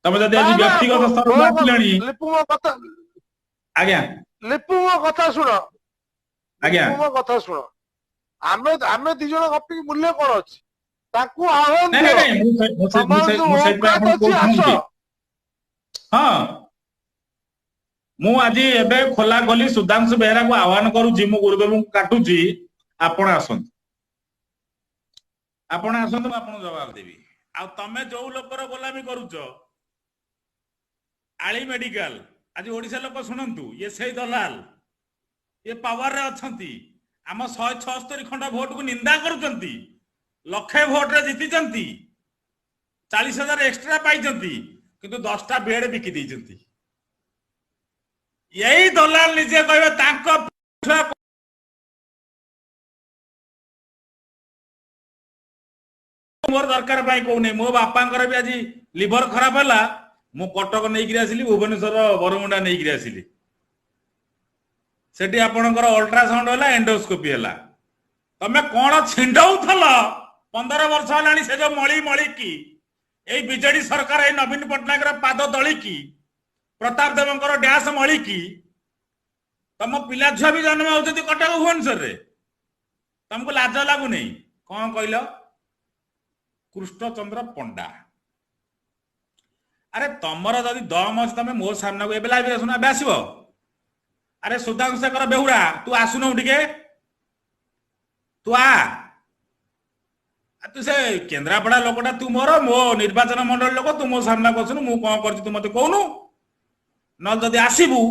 ତମେ ଯଦି ଆଜି ବ୍ୟକ୍ତିଗତ ସ୍ତରକୁ ଆସିଲଣି। ଲିପୁ ମୋ କଥା, ଆଜ୍ଞା। ଲିପୁ ମୋ କଥା ଶୁଣ। ଆଜ୍ଞା। ମୋ କଥା ଶୁଣ। ଆମେ ଦି ଜଣ ଗପିକି ମୂଲ୍ୟ କଣ ଅଛି? ତାକୁ ଆହ୍ୱାନ। ହଁ, ମୁଁ ଆଜି ଏବେ ଖୋଲା ଖୋଲି ସୁଧାଂଶୁ ବେହେରାକୁ ଆହ୍ୱାନ କରୁଛି। ମୁଁ ଗୁରୁଦେବଙ୍କୁ କାଟୁଛି, ଆପଣ ଆସନ୍ତୁ, ଆପଣ ଆସନ୍ତୁ, ମୁଁ ଆପଣଙ୍କୁ ଜବାବ ଦେବି। ଆଉ ତମେ ଯୋଉ ଲୋକର ଗୋଲାମି କରୁଛ, ଆଳି ମେଡିକାଲ, ଆଜି ଓଡିଶା ଲୋକ ଶୁଣନ୍ତୁ, ଇଏ ସେଇ ଦଲାଲ, ଇଏ ପାୱାରରେ ଅଛନ୍ତି। ଆମ 176 ଖଣ୍ଡ ଭୋଟକୁ ନିନ୍ଦା କରୁଛନ୍ତି, ଲକ୍ଷେ ଭୋଟରେ ଜିତିଛନ୍ତି, 40,000 ଏକ୍ସଟ୍ରା ପାଇଛନ୍ତି, କିନ୍ତୁ 10ଟା ବେଡ୍ ବିକି ଦେଇଛନ୍ତି। ଏଇ ଦଲାଲ ନିଜେ କହିବେ ତାଙ୍କ ଛୁଆ ମୋର ଦରକାର ପାଇଁ କହୁନି। ମୋ ବାପାଙ୍କର ବି ଆଜି ଲିଭର ଖରାପ ହେଲା, ମୁଁ କଟକ ନେଇକିରି ଆସିଲି, ଭୁବନେଶ୍ୱର ବରମୁଣ୍ଡା ନେଇକିରି ଆସିଲି। ସେଠି ଆପଣଙ୍କର ଅଲ୍ଟ୍ରାସାଉଣ୍ଡ ହେଲା, ଏଣ୍ଡୋସ୍କୋପି ହେଲା। ତମେ କଣ ଛିଣ୍ଡଉଥିଲ 15 ବର୍ଷ ହେଲାଣି? ସେ ଯୋଉ ମଳି ମଳିକି ଏଇ ବିଜେଡି ସରକାର, ଏଇ ନବୀନ ପଟ୍ଟନାୟକର ପାଦ ଦଳିକି, ପ୍ରତାପ ଦେବଙ୍କର ଡ୍ୟାସ ମଳିକି ତମ ପିଲା ଛୁଆ ବି ଜନ୍ମ ହଉଛନ୍ତି କଟକ ଭୁବନେଶ୍ୱରରେ। ତମକୁ ଲାଜ ଲାଗୁନି? କଣ କହିଲ? କୃଷ୍ଣଚନ୍ଦ୍ର ପଣ୍ଡା। ଆରେ ତମର ଯଦି ଦମ ଅଛି, ତମେ ମୋ ସାମ୍ନାକୁ ଏବେ ଲାଇଭ୍ ଆସୁନ, ଏବେ ଆସିବ। ଆରେ ସୁଧାଂଶୁ ଶେଖର ବେହୁରା, ତୁ ଆସୁନୁ ଟିକେ, ତୁ ଆ। ତୁ ସେ କେନ୍ଦ୍ରାପଡା ଲୋକଟା, ତୁ ମୋର ମୋ ନିର୍ବାଚନ ମଣ୍ଡଳୀ ଲୋକ, ତୁ ମୋ ସାମ୍ନାକୁ ଆସୁନୁ। ମୁଁ କଣ କରିଛି ତୁ ମତେ କହୁନୁ। ନହେଲେ ଯଦି ଆସିବୁ,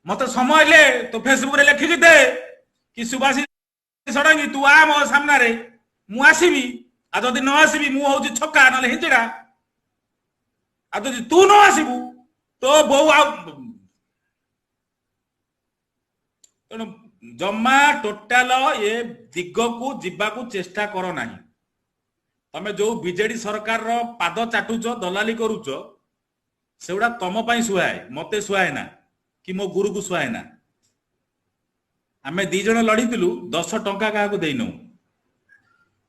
ମତେ ସମୟ ହେଲେ ତୁ ଫେସବୁକରେ ଲେଖିକି ଦେ କି ସୁଭାଷୀ ଷଡ଼ଙ୍ଗୀ ତୁ ଆ ମୋ ସାମ୍ନାରେ, ମୁଁ ଆସିବି। ଆଉ ଯଦି ନ ଆସିବି, ମୁଁ ହଉଛି ଛକା ନହେଲେ ହିଞ୍ଜିଡା। ଆଉ ଯଦି ତୁ ନ ଆସିବୁ, ତୋ ବୋଉ ଆଉ। ତେଣୁ ଜମା ଟୋଟାଲ ଏ ଦିଗକୁ ଯିବାକୁ ଚେଷ୍ଟା କର ନାହିଁ। ତମେ ଯୋଉ ବିଜେଡି ସରକାରର ପାଦ ଚାଟୁଛ, ଦଲାଲି କରୁଛ, ସେଗୁଡା ତମ ପାଇଁ ସୁହାଏ, ମତେ ସୁହାଏ ନା କି ମୋ ଗୁରୁକୁ ସୁହାଏ ନା। ଆମେ ଦି ଜଣ ଲଢିଥିଲୁ, 10 ଟଙ୍କା କାହାକୁ ଦେଇନୁ।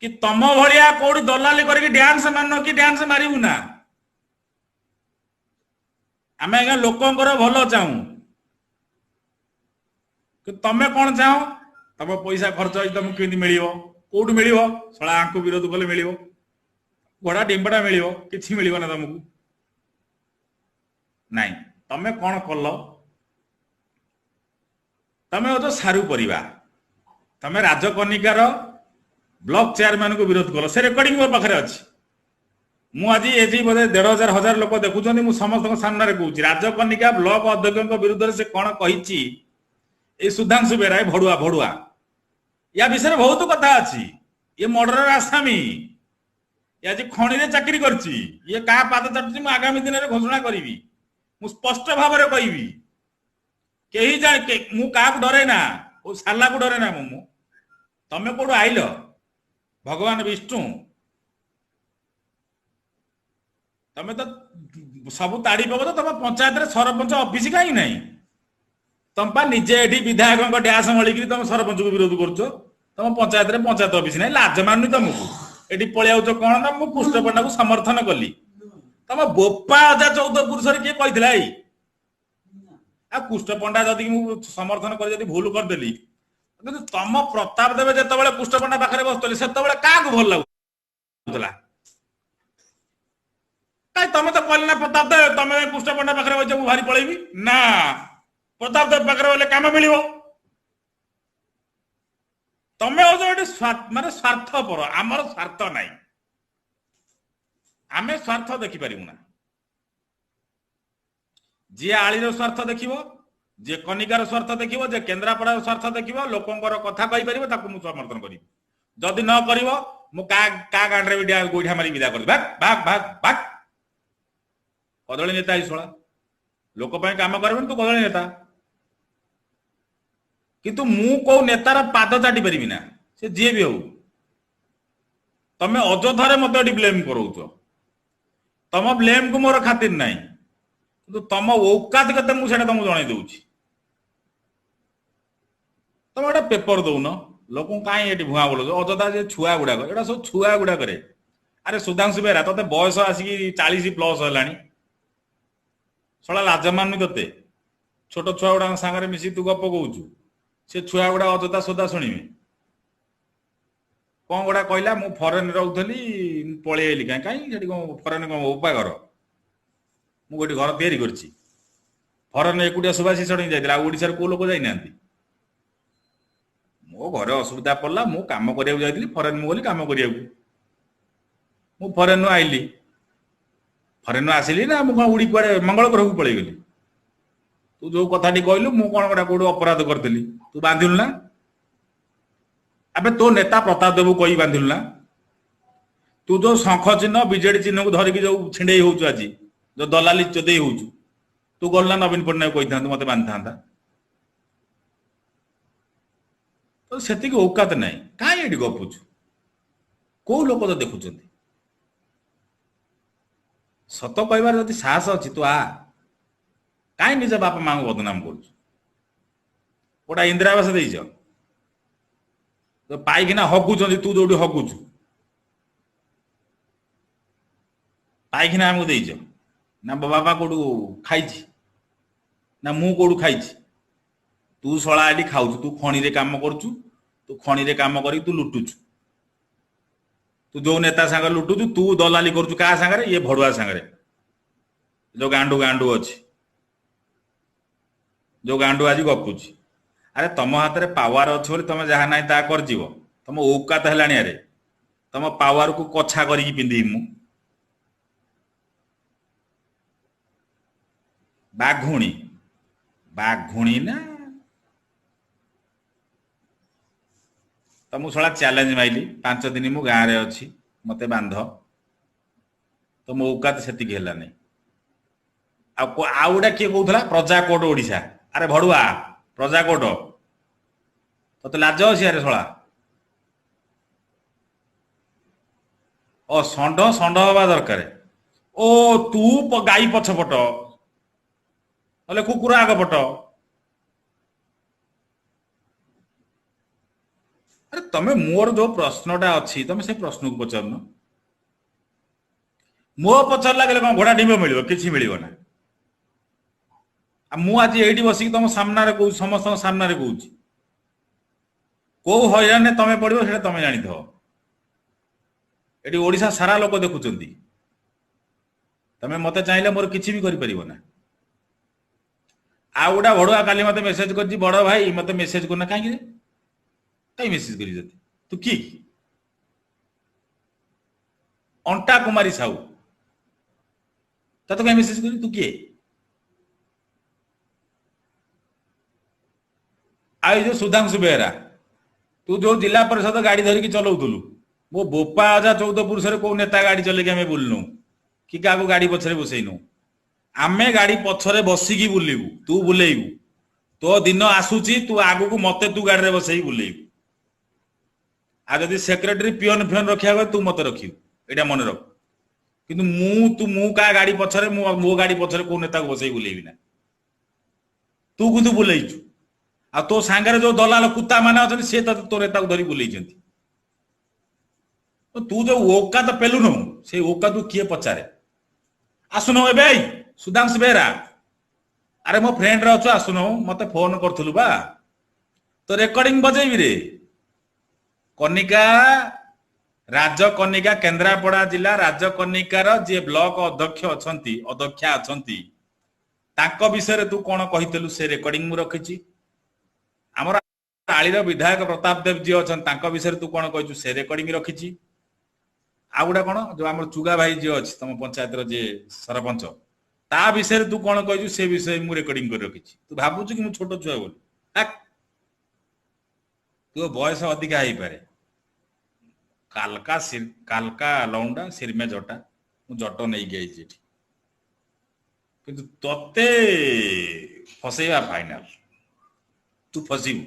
କି ତମ ଭଳିଆ କୋଉଠି ଦଲାଲି କରିକି ଡ୍ୟାନ୍ସ ମାନ କି ଡ୍ୟାନ୍ସ ମାରିବୁ ନା। ଆମେ ଆଜ୍ଞା ଲୋକଙ୍କର ଭଲ ଚାହୁଁ, କିନ୍ତୁ ତମେ କଣ ଚାହଁ? ତମ ପଇସା ଖର୍ଚ୍ଚ ହେଇଛି, ତମକୁ କେମିତି ମିଳିବ, କୋଉଠୁ ମିଳିବ? ଶଳା ଆଙ୍କୁ ବିରୋଧ କଲେ ମିଳିବ, ଘୋଡା ଡିମ୍ବଟା ମିଳିବ, କିଛି ମିଳିବ ନା ତମକୁ। ନାଇଁ, ତମେ କଣ କଲ? ତମେ ହଉଛ ସାରୁ ପରିବା। ତମେ ରାଜକନିକାର ବ୍ଲକ ଚେୟାରମ୍ୟାନକୁ ବିରୋଧ କଲ, ସେ ରେକର୍ଡିଂ ମୋ ପାଖରେ ଅଛି। ମୁଁ ଆଜି ଏଜି ବୋଧେ 1500 1000 ଲୋକ ଦେଖୁଛନ୍ତି, ମୁଁ ସମସ୍ତଙ୍କ ସାମ୍ନାରେ କହୁଛି, ରାଜକନିକା ବ୍ଲକ ଅଧ୍ୟକ୍ଷଙ୍କ ବିରୁଦ୍ଧରେ ସେ କଣ କହିଛି ଏଇ ସୁଧାଂଶୁ ବେହେରା, ଏ ଭଡୁଆ ଭଡୁଆ, ୟା ବିଷୟରେ ବହୁତ କଥା ଅଛି। ଇଏ ମର୍ଡରର ଆସାମୀ, ଇଏ ଆଜି ଖଣିରେ ଚାକିରି କରିଛି, ଇଏ କାହା ପାଦ ଚାଟୁଛି ମୁଁ ଆଗାମୀ ଦିନରେ ଘୋଷଣା କରିବି। ମୁଁ ସ୍ପଷ୍ଟ ଭାବରେ କହିବି, କେହି ଜାଣି ମୁଁ କାହାକୁ ଡରେ ନା, କୋଉ ସାଲାକୁ ଡରେ ନା। ମୁଁ ତମେ କୋଉଠୁ ଆଇଲ? ଭଗବାନ ବିଷ୍ଣୁ, ତମେ ତ ସବୁ ତାଡି ପକଉଛ। ତମ ପଞ୍ଚାୟତରେ ସରପଞ୍ଚ ଅଫିସ କାହିଁ ନାହିଁ? ତମ ପା ନିଜେ ଏଠି ବିଧାୟକଙ୍କ ଡ୍ୟାସ ମଳିକିରି ତମ ସରପଞ୍ଚକୁ ବିରୋଧ କରୁଛ। ତମ ପଞ୍ଚାୟତରେ ପଞ୍ଚାୟତ ଅଫିସ ନାହିଁ, ଲାଜ ମାନୁନି ତମକୁ। ଏଠି ପଳେଇ ଆଉଛ କଣ ନା ମୁଁ କୁଷ୍ଠପଣ୍ଡାକୁ ସମର୍ଥନ କଲି। ତମ ବୋପା ଅଜା 14 ପୁରୁଷରେ କିଏ କହିଥିଲା ଏଇ? ଆଉ କୁଷ୍ଠପଣ୍ଡା ଯଦି ମୁଁ ସମର୍ଥନ କରି ଯଦି ଭୁଲ କରିଦେଲି, କିନ୍ତୁ ତମ ପ୍ରତାପ ଦେବେ ଯେତେବେଳେ କୁଷ୍ଠପଣ୍ଡା ପାଖରେ ବସୁଥିଲେ ସେତେବେଳେ କାହାକୁ ଭଲ ଲାଗୁଥିଲା? କାଇଁ ତମେ ତ କହିଲେ ନା ପ୍ରତାପ ଦେବ, ତମେ କୁଷ୍ଠପଣ୍ଡା ପାଖରେ ବସିଛ ମୁଁ ଭାରି ପଳେଇବି ନା, ପ୍ରତାପ ଦେବ ପାଖରେ ଗଲେ କାମ ମିଳିବ। ତମେ ହଉଛ ଏଠି ମାନେ ସ୍ୱାର୍ଥପର। ଆମର ସ୍ୱାର୍ଥ ନାହିଁ, ଆମେ ସ୍ୱାର୍ଥ ଦେଖିପାରିବୁ ନା। ଯିଏ ଆଳିର ସ୍ୱାର୍ଥ ଦେଖିବ, ଯିଏ କନିକାର ସ୍ୱାର୍ଥ ଦେଖିବ, ଯିଏ କେନ୍ଦ୍ରାପଡ଼ାର ସ୍ୱାର୍ଥ ଦେଖିବ, ଲୋକଙ୍କର କଥା କହିପାରିବ, ତାକୁ ମୁଁ ସମର୍ଥନ କରିବି। ଯଦି ନ କରିବ ମୁଁ କାହା ଗାଣ୍ଡରେ ବି ଗୋଇଠା ମାରି ବିଦା କରିବି। ଭାଗ ଭାଗ ଭାଗ ଭାଗ, କଦଳୀ ନେତା ଏଇ ଶଳା, ଲୋକ ପାଇଁ କାମ କରିବନି, ତୁ କଦଳୀ ନେତା। କିନ୍ତୁ ମୁଁ କୋଉ ନେତାର ପାଦ ଚାଟି ପାରିବି ନା, ସେ ଯିଏ ବି ହଉ। ତମେ ଅଯଥାରେ ମତେ ଏଠି ବ୍ଲେମ କରଉଛ, ତମ ବ୍ଲେମକୁ ମୋର ଖାତିର ନାହିଁ, କିନ୍ତୁ ତମ ଔକାତ କେତେ ମୁଁ ସେଇଟା ତମକୁ ଜଣେଇ ଦଉଛି। ତମେ ଗୋଟେ ପେପର ଦଉନ ଲୋକଙ୍କୁ, କାହିଁ ଏଠି ଭୁଆଁ ବୁଲଉଛ ଅଯଥା? ଯେ ଛୁଆ ଗୁଡାକ, ଏଇଟା ସବୁ ଛୁଆ ଗୁଡାକରେ। ଆରେ ସୁଧାଂଶୁ ବେହେରା, ତତେ ବୟସ ଆସିକି 40 ପ୍ଲସ ହେଲାଣି, ଶଳା ଲାଜ ମାନୁନି ତତେ? ଛୋଟ ଛୁଆ ଗୁଡାକ ସାଙ୍ଗରେ ମିଶିକି ତୁ ଗପ କହୁଛୁ, ସେ ଛୁଆ ଗୁଡା ଅଯଥା ସୋଦା ଶୁଣିବେ। କଣ ଗୁଡା କହିଲା, ମୁଁ ଫରେନ ରହୁଥିଲି, ମୁଁ ପଳେଇ ଆଇଲି। କାହିଁ କାହିଁ ସେଠି କଣ ଫରେନ କଣ ବୋପା ଘର? ମୁଁ ଗୋଟେ ଘର ତିଆରି କରିଛି ଫରେନ। ଏକୁଟିଆ ସୁଭାଷିଷ ଷଡ଼ଙ୍ଗୀ ଯାଇଥିଲା, ଆଉ ଓଡ଼ିଶାର କୋଉ ଲୋକ ଯାଇନାହାନ୍ତି। ମୋ ଘରେ ଅସୁବିଧା ପଡିଲା, ମୁଁ କାମ କରିବାକୁ ଯାଇଥିଲି ଫରେନ, ମୁଁ ଗଲି କାମ କରିବାକୁ, ମୁଁ ଫରେନରୁ ଆଇଲି, ଫରେନରୁ ଆସିଲି ନା ମୁଁ କଣ ଉଡ଼ି କୁଆଡେ ମଙ୍ଗଳ ଗ୍ରହକୁ ପଳେଇଗଲି? ତୁ ଯୋଉ କଥାଟି କହିଲୁ, ମୁଁ କଣ ଗୋଟେ କୋଉଠି ଅପରାଧ କରିଥିଲି? ତୁ ବାନ୍ଧିଲୁ ନା? ଆବେ ତୋ ନେତା ପ୍ରତାପ ଦେବୁ କହି ବାନ୍ଧିଲୁ ନା? ତୁ ଯୋଉ ଶଙ୍ଖ ଚିହ୍ନ ବିଜେଡି ଚିହ୍ନକୁ ଧରିକି ଯୋଉ ଛିଣ୍ଡେଇ ହଉଛୁ, ଆଜି ଯୋଉ ଦଲାଲି ଚୋଦେଇ ହଉଛୁ, ତୁ ଗଲୁ ନା ନବୀନ ପଟ୍ଟନାୟକ କହିଥାନ୍ତୁ ମତେ ବାନ୍ଧିଥାନ୍ତା। ତ ସେତିକି ଔକାତ ନାହିଁ, କାହିଁ ଏଠି ଗପୁଛୁ? କୋଉ ଲୋକ ତ ଦେଖୁଛନ୍ତି? ସତ କହିବାର ଯଦି ସାହସ ଅଛି ତୁ ଆ, କାହିଁ ନିଜ ବାପା ମାଙ୍କୁ ବଦନାମ କରୁଛୁ? ଗୋଟା ଇନ୍ଦିରାବାସ ଦେଇଛ ପାଇକିନା ହଗୁଛନ୍ତି, ତୁ ଯୋଉଠି ହଗୁଛୁ ପାଇଖିନା ଆମକୁ ଦେଇଛ ନା? ବାପା କୋଉଠୁ ଖାଇଛି ନା ମୁଁ କୋଉଠୁ ଖାଇଛି? ତୁ ଶଳା ଏଠି ଖାଉଛୁ, ତୁ ଖଣିରେ କାମ କରୁଛୁ, ତୁ ଖଣିରେ କାମ କରିକି ତୁ ଲୁଟୁଛୁ। ତୁ ଯୋଉ ନେତା ସାଙ୍ଗରେ ଲୁଟୁଛୁ, ତୁ ଦଲାଲି କରୁଛୁ କାହା ସାଙ୍ଗରେ? ଇଏ ଭଡୁଆ ସାଙ୍ଗରେ, ଯୋଉ ଗାଣ୍ଡୁ ଗାଣ୍ଡୁ ଅଛି, ଯୋଉ ଗାଣ୍ଡୁ ଆଜି ଗପୁଛି। ଆରେ ତମ ହାତରେ ପାୱାର ଅଛି ବୋଲି ତମେ ଯାହା ନାହିଁ ତାହା କରିଯିବ। ତମ ଔକାତ ହେଲାଣି। ଆରେ ତମ ପାୱାରକୁ କଛା କରିକି ପିନ୍ଧିବି ମୁଁ। ବାଘୁଣୀ ବାଘୁଣୀ ନା ତ ମୁଁ ଶଳା ଚ୍ୟାଲେଞ୍ଜ ମାଇଲି, 5 ଦିନ ମୁଁ ଗାଁରେ ଅଛି, ମତେ ବାନ୍ଧ। ତ ମୋ ଔକାତ ସେତିକି ହେଲାନି। ଆଉ ଆଉ ଗୋଟେ କିଏ କହୁଥିଲା ପ୍ରଜାକୋର୍ଟ ଓଡ଼ିଶା। ଆରେ ଭଡୁଆ, ପ୍ରଜାକୋର୍ଟ ତତେ ଲାଜ ଅଛି? ଆରେ ଶଳା, ଓ ଷଣ୍ଢ ଷଣ୍ଢ ହବା ଦରକାର। ଓ ତୁ ଗାଈ ପଛପଟ ନହେଲେ କୁକୁର ଆଗ ପଟ। ଆରେ ତମେ ମୋର ଯୋଉ ପ୍ରଶ୍ନଟା ଅଛି ତମେ ସେ ପ୍ରଶ୍ନକୁ ପଚାରୁନ। ମୋ ପଛରେ ଲାଗିଲେ କଣ ଘୋଡ଼ା ଡିମ୍ବ ମିଳିବ? କିଛି ମିଳିବ ନା। ଆଉ ମୁଁ ଆଜି ଏଇଠି ବସିକି ତମ ସାମ୍ନାରେ କହୁଛି, ସମସ୍ତଙ୍କ ସାମ୍ନାରେ କହୁଛି, କୋଉ ହଇରାଣରେ ତମେ ପଡିବ ସେଇଟା ତମେ ଜାଣିଥିବ। ଏଠି ଓଡିଶା ସାରା ଲୋକ ଦେଖୁଛନ୍ତି। ତମେ ମତେ ଚାହିଁଲେ ମୋର କିଛି ବି କରିପାରିବ ନା। ଆଉ ଗୋଟା ଭଡୁଆ କାଲି ମତେ ମେସେଜ କରିଛି, ବଡ ଭାଇ ମତେ ମେସେଜ କରୁନା କାହିଁକି ରେ? କାହିଁ ମେସେଜ କରିବି ତତେ? ତୁ କି? ଅଣ୍ଟା କୁମାରୀ ସାହୁ ତତେ କାହିଁ ମେସେଜ କରିବି? ତୁ କିଏ? ଆଉ ଏଇ ଯୋଉ ସୁଧାଂଶୁ ବେହେରା, ତୁ ଯୋଉ ଜିଲ୍ଲା ପରିଷଦ ଗାଡି ଧରିକି ଚଲଉଥିଲୁ, ମୋ ବୋପା ଅଜା 14 ପୁରୁଷରେ କୋଉ ନେତା ଗାଡି ଚଲେଇକି ଆମେ ବୁଲିନୁ କି କାହାକୁ ଗାଡି ପଛରେ ବସେଇନୁ। ଆମେ ଗାଡି ପଛରେ ବସିକି ବୁଲିବୁ, ତୁ ବୁଲେଇବୁ। ତୋ ଦିନ ଆସୁଛି, ତୁ ଆଗକୁ ମତେ ତୁ ଗାଡିରେ ବସେଇକି ବୁଲେଇବୁ। ଆଉ ଯଦି ସେକ୍ରେଟାରୀ ପିଅନ ଫିଅନ ରଖିବାକୁ ତୁ ମତେ ରଖିବୁ, ଏଇଟା ମନେ ରଖ। କିନ୍ତୁ ମୁଁ ତୁ ମୁଁ କାହା ଗାଡି ପଛରେ, ମୁଁ ମୋ ଗାଡି ପଛରେ କୋଉ ନେତାକୁ ବସେଇ ବୁଲେଇବି ନା। ତୁ କିନ୍ତୁ ବୁଲେଇଛୁ। ଆଉ ତୋ ସାଙ୍ଗରେ ଯୋଉ ଦଲାଲ କୁତ୍ତା ମାନେ ଅଛନ୍ତି ସେ ତତେ ତୋ ନେତାକୁ ଧରି ବୁଲେଇଛନ୍ତି। ତୁ ଯୋଉ ଓକାତ ପେଲୁନୁ, ସେଇ ଓକାତ କିଏ ପଚାରେ? ଆସୁନୁ ଏବେ ସୁଧାଂଶୁ ବେହେରା, ଆରେ ମୋ ଫ୍ରେଣ୍ଡରେ ଅଛୁ, ଆସୁନୁ, ମତେ ଫୋନ କରୁଥିଲୁ ବା, ତୋ ରେକର୍ଡିଂ ବଜେଇବି ରେ। କନିକା, ରାଜକନିକା, କେନ୍ଦ୍ରାପଡ଼ା ଜିଲ୍ଲା ରାଜକନିକାର ଯିଏ ବ୍ଲକ ଅଧ୍ୟକ୍ଷ ଅଛନ୍ତି, ଅଧ୍ୟକ୍ଷା ଅଛନ୍ତି, ତାଙ୍କ ବିଷୟରେ ତୁ କଣ କହିଥିଲୁ ସେ ରେକର୍ଡିଂ ମୁଁ ରଖିଛି। ଆମର ଆଳିର ବିଧାୟକ ପ୍ରତାପ ଦେବ ଯିଏ ଅଛନ୍ତି ତାଙ୍କ ବିଷୟରେ ତୁ କଣ କହିଛୁ ସେ ରେକର୍ଡିଂ ରଖିଛି। ଆଉ ଗୋଟେ କଣ ଯୋଉ ଆମର ଚୁଗା ଭାଇ ଯିଏ ଅଛି ତମ ପଞ୍ଚାୟତର ଯିଏ ସରପଞ୍ଚ, ତା ବିଷୟରେ ତୁ କଣ କହିଛୁ ସେ ବିଷୟରେ ମୁଁ ରେକର୍ଡିଂ କରି ରଖିଛି। ତୁ ଭାବୁଛୁ କି ମୁଁ ଛୋଟ ଛୁଆ ବୋଲି? ତୋ ବୟସ ଅଧିକା ହେଇପାରେ। କାଲକା କାଲକା ଲଉଣ୍ଡା ସିରମେ ଜଟା, ମୁଁ ଜଟ ନେଇକି ଆଇଛି ଏଠି, କିନ୍ତୁ ତତେ ଫସେଇବା ଫାଇନାଲ। ତୁ ଫସିବୁ,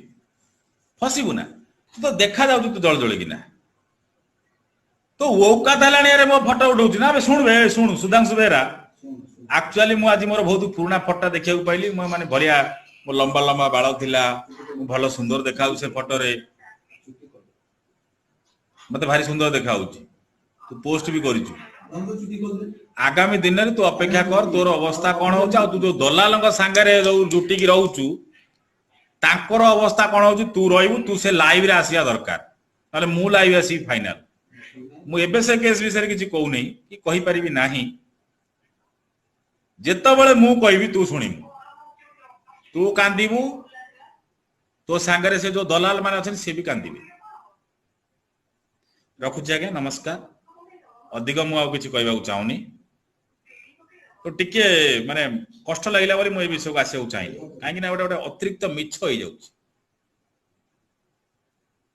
ଫସିବୁ ନା, ତୁ ତ ଦେଖା ଯାଉଛୁ ତୁ ଜଳ ଜଳିକିନା। ତୋ ଔକାତ ହେଲାଣି। ଆରେ ମୋ ଫଟୋ ଉଠଉଛି ନା? ଏବେ ଶୁଣୁ ବେ, ଶୁଣୁ ସୁଧାଂଶୁ ବେହେରା, ଆକ୍ଚୁଆଲି ମୁଁ ଆଜି ମୋର ବହୁତ ପୁରୁଣା ଫଟୋ ଦେଖିବାକୁ ପାଇଲି। ମୁଁ ମାନେ ବଢିଆ, ମୋ ଲମ୍ବା ଲମ୍ବା ବାଳ ଥିଲା, ମୁଁ ଭଲ ସୁନ୍ଦର ଦେଖାଯାଉଛି ସେ ଫଟୋରେ, ମତେ ଭାରି ସୁନ୍ଦର ଦେଖାଯାଉଛି। ତୁ ପୋଷ୍ଟ ବି କରିଛୁ। ଆଗାମୀ ଦିନରେ ତୁ ଅପେକ୍ଷା କର, ତୋର ଅବସ୍ଥା କଣ ହଉଛି, ଆଉ ତୁ ଯୋଉ ଦଲାଲଙ୍କ ସାଙ୍ଗରେ ଯୋଉ ଜୁଟିକି ରହୁଛୁ ତାଙ୍କର ଅବସ୍ଥା କଣ ହଉଛି। ତୁ ରହିବୁ, ତୁ ସେ ଲାଇଭରେ ଆସିବା ଦରକାର, ନହେଲେ ମୁଁ ଲାଇଭ୍ ଆସିବି ଫାଇନାଲ। ମୁଁ ଏବେ ସେ କେସ୍ ବିଷୟରେ କିଛି କହୁନି କି କହିପାରିବି ନାହିଁ। ଯେତେବେଳେ ମୁଁ କହିବି ତୁ ଶୁଣିବୁ, ତୁ କାନ୍ଦିବୁ, ତୋ ସାଙ୍ଗରେ ସେ ଯୋଉ ଦଲାଲ ମାନେ ଅଛନ୍ତି ସେ ବି କାନ୍ଦିବେ। ରଖୁଛି ଆଜ୍ଞା, ନମସ୍କାର। ଅଧିକ ମୁଁ ଆଉ କିଛି କହିବାକୁ ଚାହୁଁନି। ତ ଟିକେ ମାନେ କଷ୍ଟ ଲାଗିଲା ବୋଲି ମୁଁ ଏ ବିଷୟକୁ ଆସିବାକୁ ଚାହିଁଲି, କାହିଁକି ନା ଗୋଟେ ଗୋଟେ ଅତିରିକ୍ତ ମିଛ ହେଇଯାଉଛି।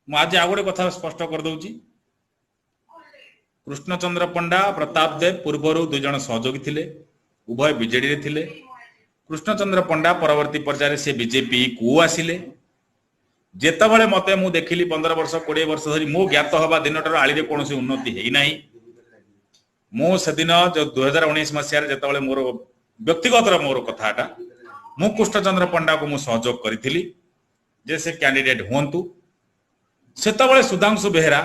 ମୁଁ ଆଜି ଆଉ ଗୋଟେ କଥା ସ୍ପଷ୍ଟ କରିଦଉଛି। କୃଷ୍ଣଚନ୍ଦ୍ର ପଣ୍ଡା, ପ୍ରତାପ ଦେବ ପୂର୍ବରୁ ଦୁଇ ଜଣ ସହଯୋଗୀ ଥିଲେ, ଉଭୟ ବିଜେଡିରେ ଥିଲେ। କୃଷ୍ଣଚନ୍ଦ୍ର ପଣ୍ଡା ପରବର୍ତ୍ତୀ ପର୍ଯ୍ୟାୟରେ ସେ ବିଜେପି କୁ ଆସିଲେ। ଯେତେବେଳେ ମତେ ମୁଁ ଦେଖିଲି 15 ବର୍ଷ 20 ବର୍ଷ ଧରି ମୁଁ ଜ୍ଞାତ ହବା ଦିନଠାରୁ ଆଳିରେ କୌଣସି ଉନ୍ନତି ହେଇନାହିଁ। ମୁଁ ସେଦିନ ଯୋଉ 2019 ମସିହାରେ ଯେତେବେଳେ ମୋର ବ୍ୟକ୍ତିଗତର ମୋର କଥାଟା, ମୁଁ କୃଷ୍ଣଚନ୍ଦ୍ର ପଣ୍ଡାକୁ ମୁଁ ସହଯୋଗ କରିଥିଲି ଯେ ସେ କ୍ୟାଣ୍ଡିଡେଟ୍ ହୁଅନ୍ତୁ। ସେତେବେଳେ ସୁଧାଂଶୁ ବେହେରା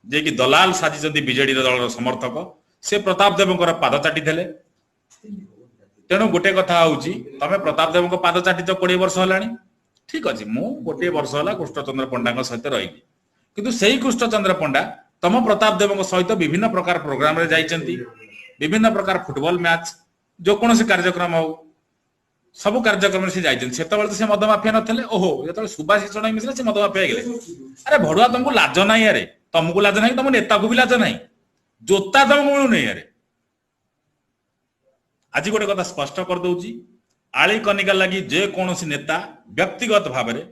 ଯିଏକି ଦଲାଲ ସାଜିଛନ୍ତି ବିଜେଡିର ଦଳର ସମର୍ଥକ, ସେ ପ୍ରତାପ ଦେବଙ୍କର ପାଦ ଚାଟିଥିଲେ। ତେଣୁ ଗୋଟେ କଥା ହଉଛି, ତମେ ପ୍ରତାପ ଦେବଙ୍କ ପାଦ ଚାଟିଛ 20 ବର୍ଷ ହେଲାଣି, ଠିକ ଅଛି, ମୁଁ 1 ବର୍ଷ ହେଲା କୃଷ୍ଣଚନ୍ଦ୍ର ପଣ୍ଡାଙ୍କ ସହିତ ରହିଲି, କିନ୍ତୁ ସେଇ କୃଷ୍ଣଚନ୍ଦ୍ର ପଣ୍ଡା ତମ ପ୍ରତାପ ଦେବଙ୍କ ସହିତ ବିଭିନ୍ନ ପ୍ରକାର ପ୍ରୋଗ୍ରାମରେ ଯାଇଛନ୍ତି, ବିଭିନ୍ନ ପ୍ରକାର ଫୁଟବଲ ମ୍ୟାଚ୍, ଯେକୌଣସି କାର୍ଯ୍ୟକ୍ରମ ହଉ, ସବୁ କାର୍ଯ୍ୟକ୍ରମରେ ସେ ଯାଇଛନ୍ତି। ସେତେବେଳେ ତ ସେ ମଦ ମାଫିଆ ନଥିଲେ। ଓହୋ, ଯେତେବେଳେ ସୁବାସ ଷଡ଼ଙ୍ଗୀ ମିଶିଲେ ସେ ମଦ ମାଫିଆ ହେଇଗଲେ। ଆରେ ଭଡୁଆ, ତମକୁ ଲାଜ ନାହିଁ? ଆରେ ତମକୁ ଲାଜ ନାହିଁ, ତମ ନେତାକୁ ବି ଲାଜ ନାହିଁ, ଜୋତା ତମକୁ ମିଳୁନି। ଆରେ ଆଜି ଗୋଟେ କଥା ସ୍ପଷ୍ଟ କରିଦଉଛି, ଆଳି କନିକା ଲାଗି ଯେକୌଣସି ନେତା ବ୍ୟକ୍ତିଗତ ଭାବରେ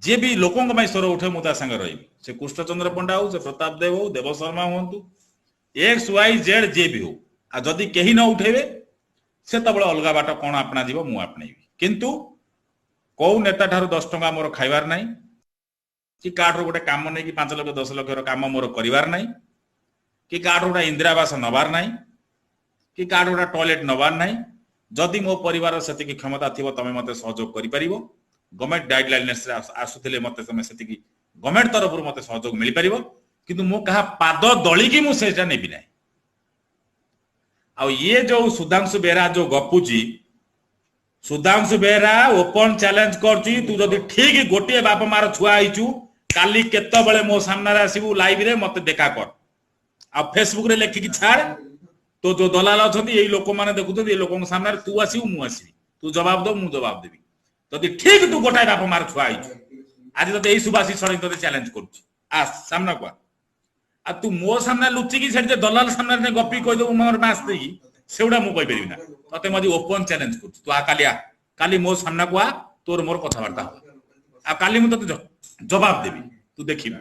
ଯିଏ ବି ଲୋକଙ୍କ ପାଇଁ ସ୍ୱର ଉଠେ ମୁଁ ତା ସାଙ୍ଗରେ ରହିବି। ସେ କୃଷ୍ଣଚନ୍ଦ୍ର ପଣ୍ଡା ହଉ, ସେ ପ୍ରତାପ ଦେବ ହଉ, ଦେବ ଶର୍ମା ହୁଅନ୍ତୁ, ଏକ୍ସ ୱାଇ ଜେଡ୍ ଯିଏ ବି ହଉ। ଆଉ ଯଦି କେହି ନ ଉଠେଇବେ ସେତେବେଳେ ଅଲଗା ବାଟ କଣ ଆପଣାଯିବ ମୁଁ ଆପଣେଇବି। କିନ୍ତୁ କୋଉ ନେତା ଠାରୁ 10 ଟଙ୍କା ମୋର ଖାଇବାର ନାହିଁ, କି କାହାଠାରୁ ଗୋଟେ କାମ ନେଇକି 5 ଲକ୍ଷ 10 ଲକ୍ଷର କାମ ମୋର କରିବାର ନାହିଁ, କି କାହାଠାରୁ ଗୋଟେ ଇନ୍ଦିରାବାସ ନବାର ନାହିଁ, କି କାହାଠୁ ଗୋଟେ ଟଏଲେଟ ନବାର ନାହିଁ। ଯଦି ମୋ ପରିବାର ସେତିକି କ୍ଷମତା ଥିବ ତମେ ମତେ ସହଯୋଗ କରିପାରିବ, ଗଭର୍ଣ୍ଣମେଣ୍ଟ ଗାଇଡଲାଇନ୍ସରେ ଆସୁଥିଲେ ମତେ ତମେ ସେତିକି ଗଭର୍ଣ୍ଣମେଣ୍ଟ ତରଫରୁ ମତେ ସହଯୋଗ ମିଳିପାରିବ, କିନ୍ତୁ ମୁଁ କାହା ପାଦ ଦଳିକି ମୁଁ ସେଇଟା ନେବି ନାହିଁ। ଆଉ ଇଏ ଯୋଉ ସୁଧାଂଶୁ ବେହେରା ଯୋଉ ଗପୁଛି, ସୁଧାଂଶୁ ବେହେରା ଓପନ ଚ୍ୟାଲେଞ୍ଜ କରୁଛି, ତୁ ଯଦି ଠିକ ଗୋଟିଏ ବାପ ମାର ଛୁଆ ହେଇଛୁ, କାଲି କେତେବେଳେ ମୋ ସାମ୍ନାରେ ଆସିବୁ ଲାଇଭରେ ମତେ ଦେଖା କର, ଆଉ ଫେସବୁକରେ ଲେଖିକି ଛାଡ, ତୋ ଯୋଉ ଦଲାଲ ଅଛନ୍ତି ଏଇ ଲୋକମାନେ ଦେଖୁଛନ୍ତି, ଏଇ ଲୋକଙ୍କ ସାମ୍ନାରେ ତୁ ଆସିବୁ ମୁଁ ଆସିବି, ତୁ ଜବାବ ଦବୁ ମୁଁ ଜବାବ ଦେବି। ଯଦି ଠିକ ତୁ ଗୋଟାଏ ବାପ ମାର ଛୁଆ ହେଇଛୁ, ଆଜି ତତେ ଏଇ ସୁବାସୀ ଷଡ଼ଙ୍ଗୀ ତତେ ଚ୍ୟାଲେଞ୍ଜ କରୁଛି, ଆସ ସାମ୍ନାକୁ ଆ। ଆଉ ତୁ ମୋ ସାମ୍ନାରେ ଲୁଚିକି ସେଠି ଯେ ଦଲାଲ ସାମ୍ନାରେ ଗପି କହିଦେବୁ ମୋର ମାସ ଦେଇକି, ସେଗୁଡା ମୁଁ କହିପାରିବି ନା। ତତେ ମୁଁ ଆଜି ଓପନ ଚ୍ୟାଲେଞ୍ଜ କରୁଛି, ତୁ ଆ କାଲି, ଆ କାଲି ମୋ ସାମ୍ନାକୁ ଆ, ତୋର ମୋର କଥାବାର୍ତ୍ତା ହବା, ଆଉ କାଲି ମୁଁ ତତେ ଜବାବ ଦେବି, ତୁ ଦେଖିବୁ।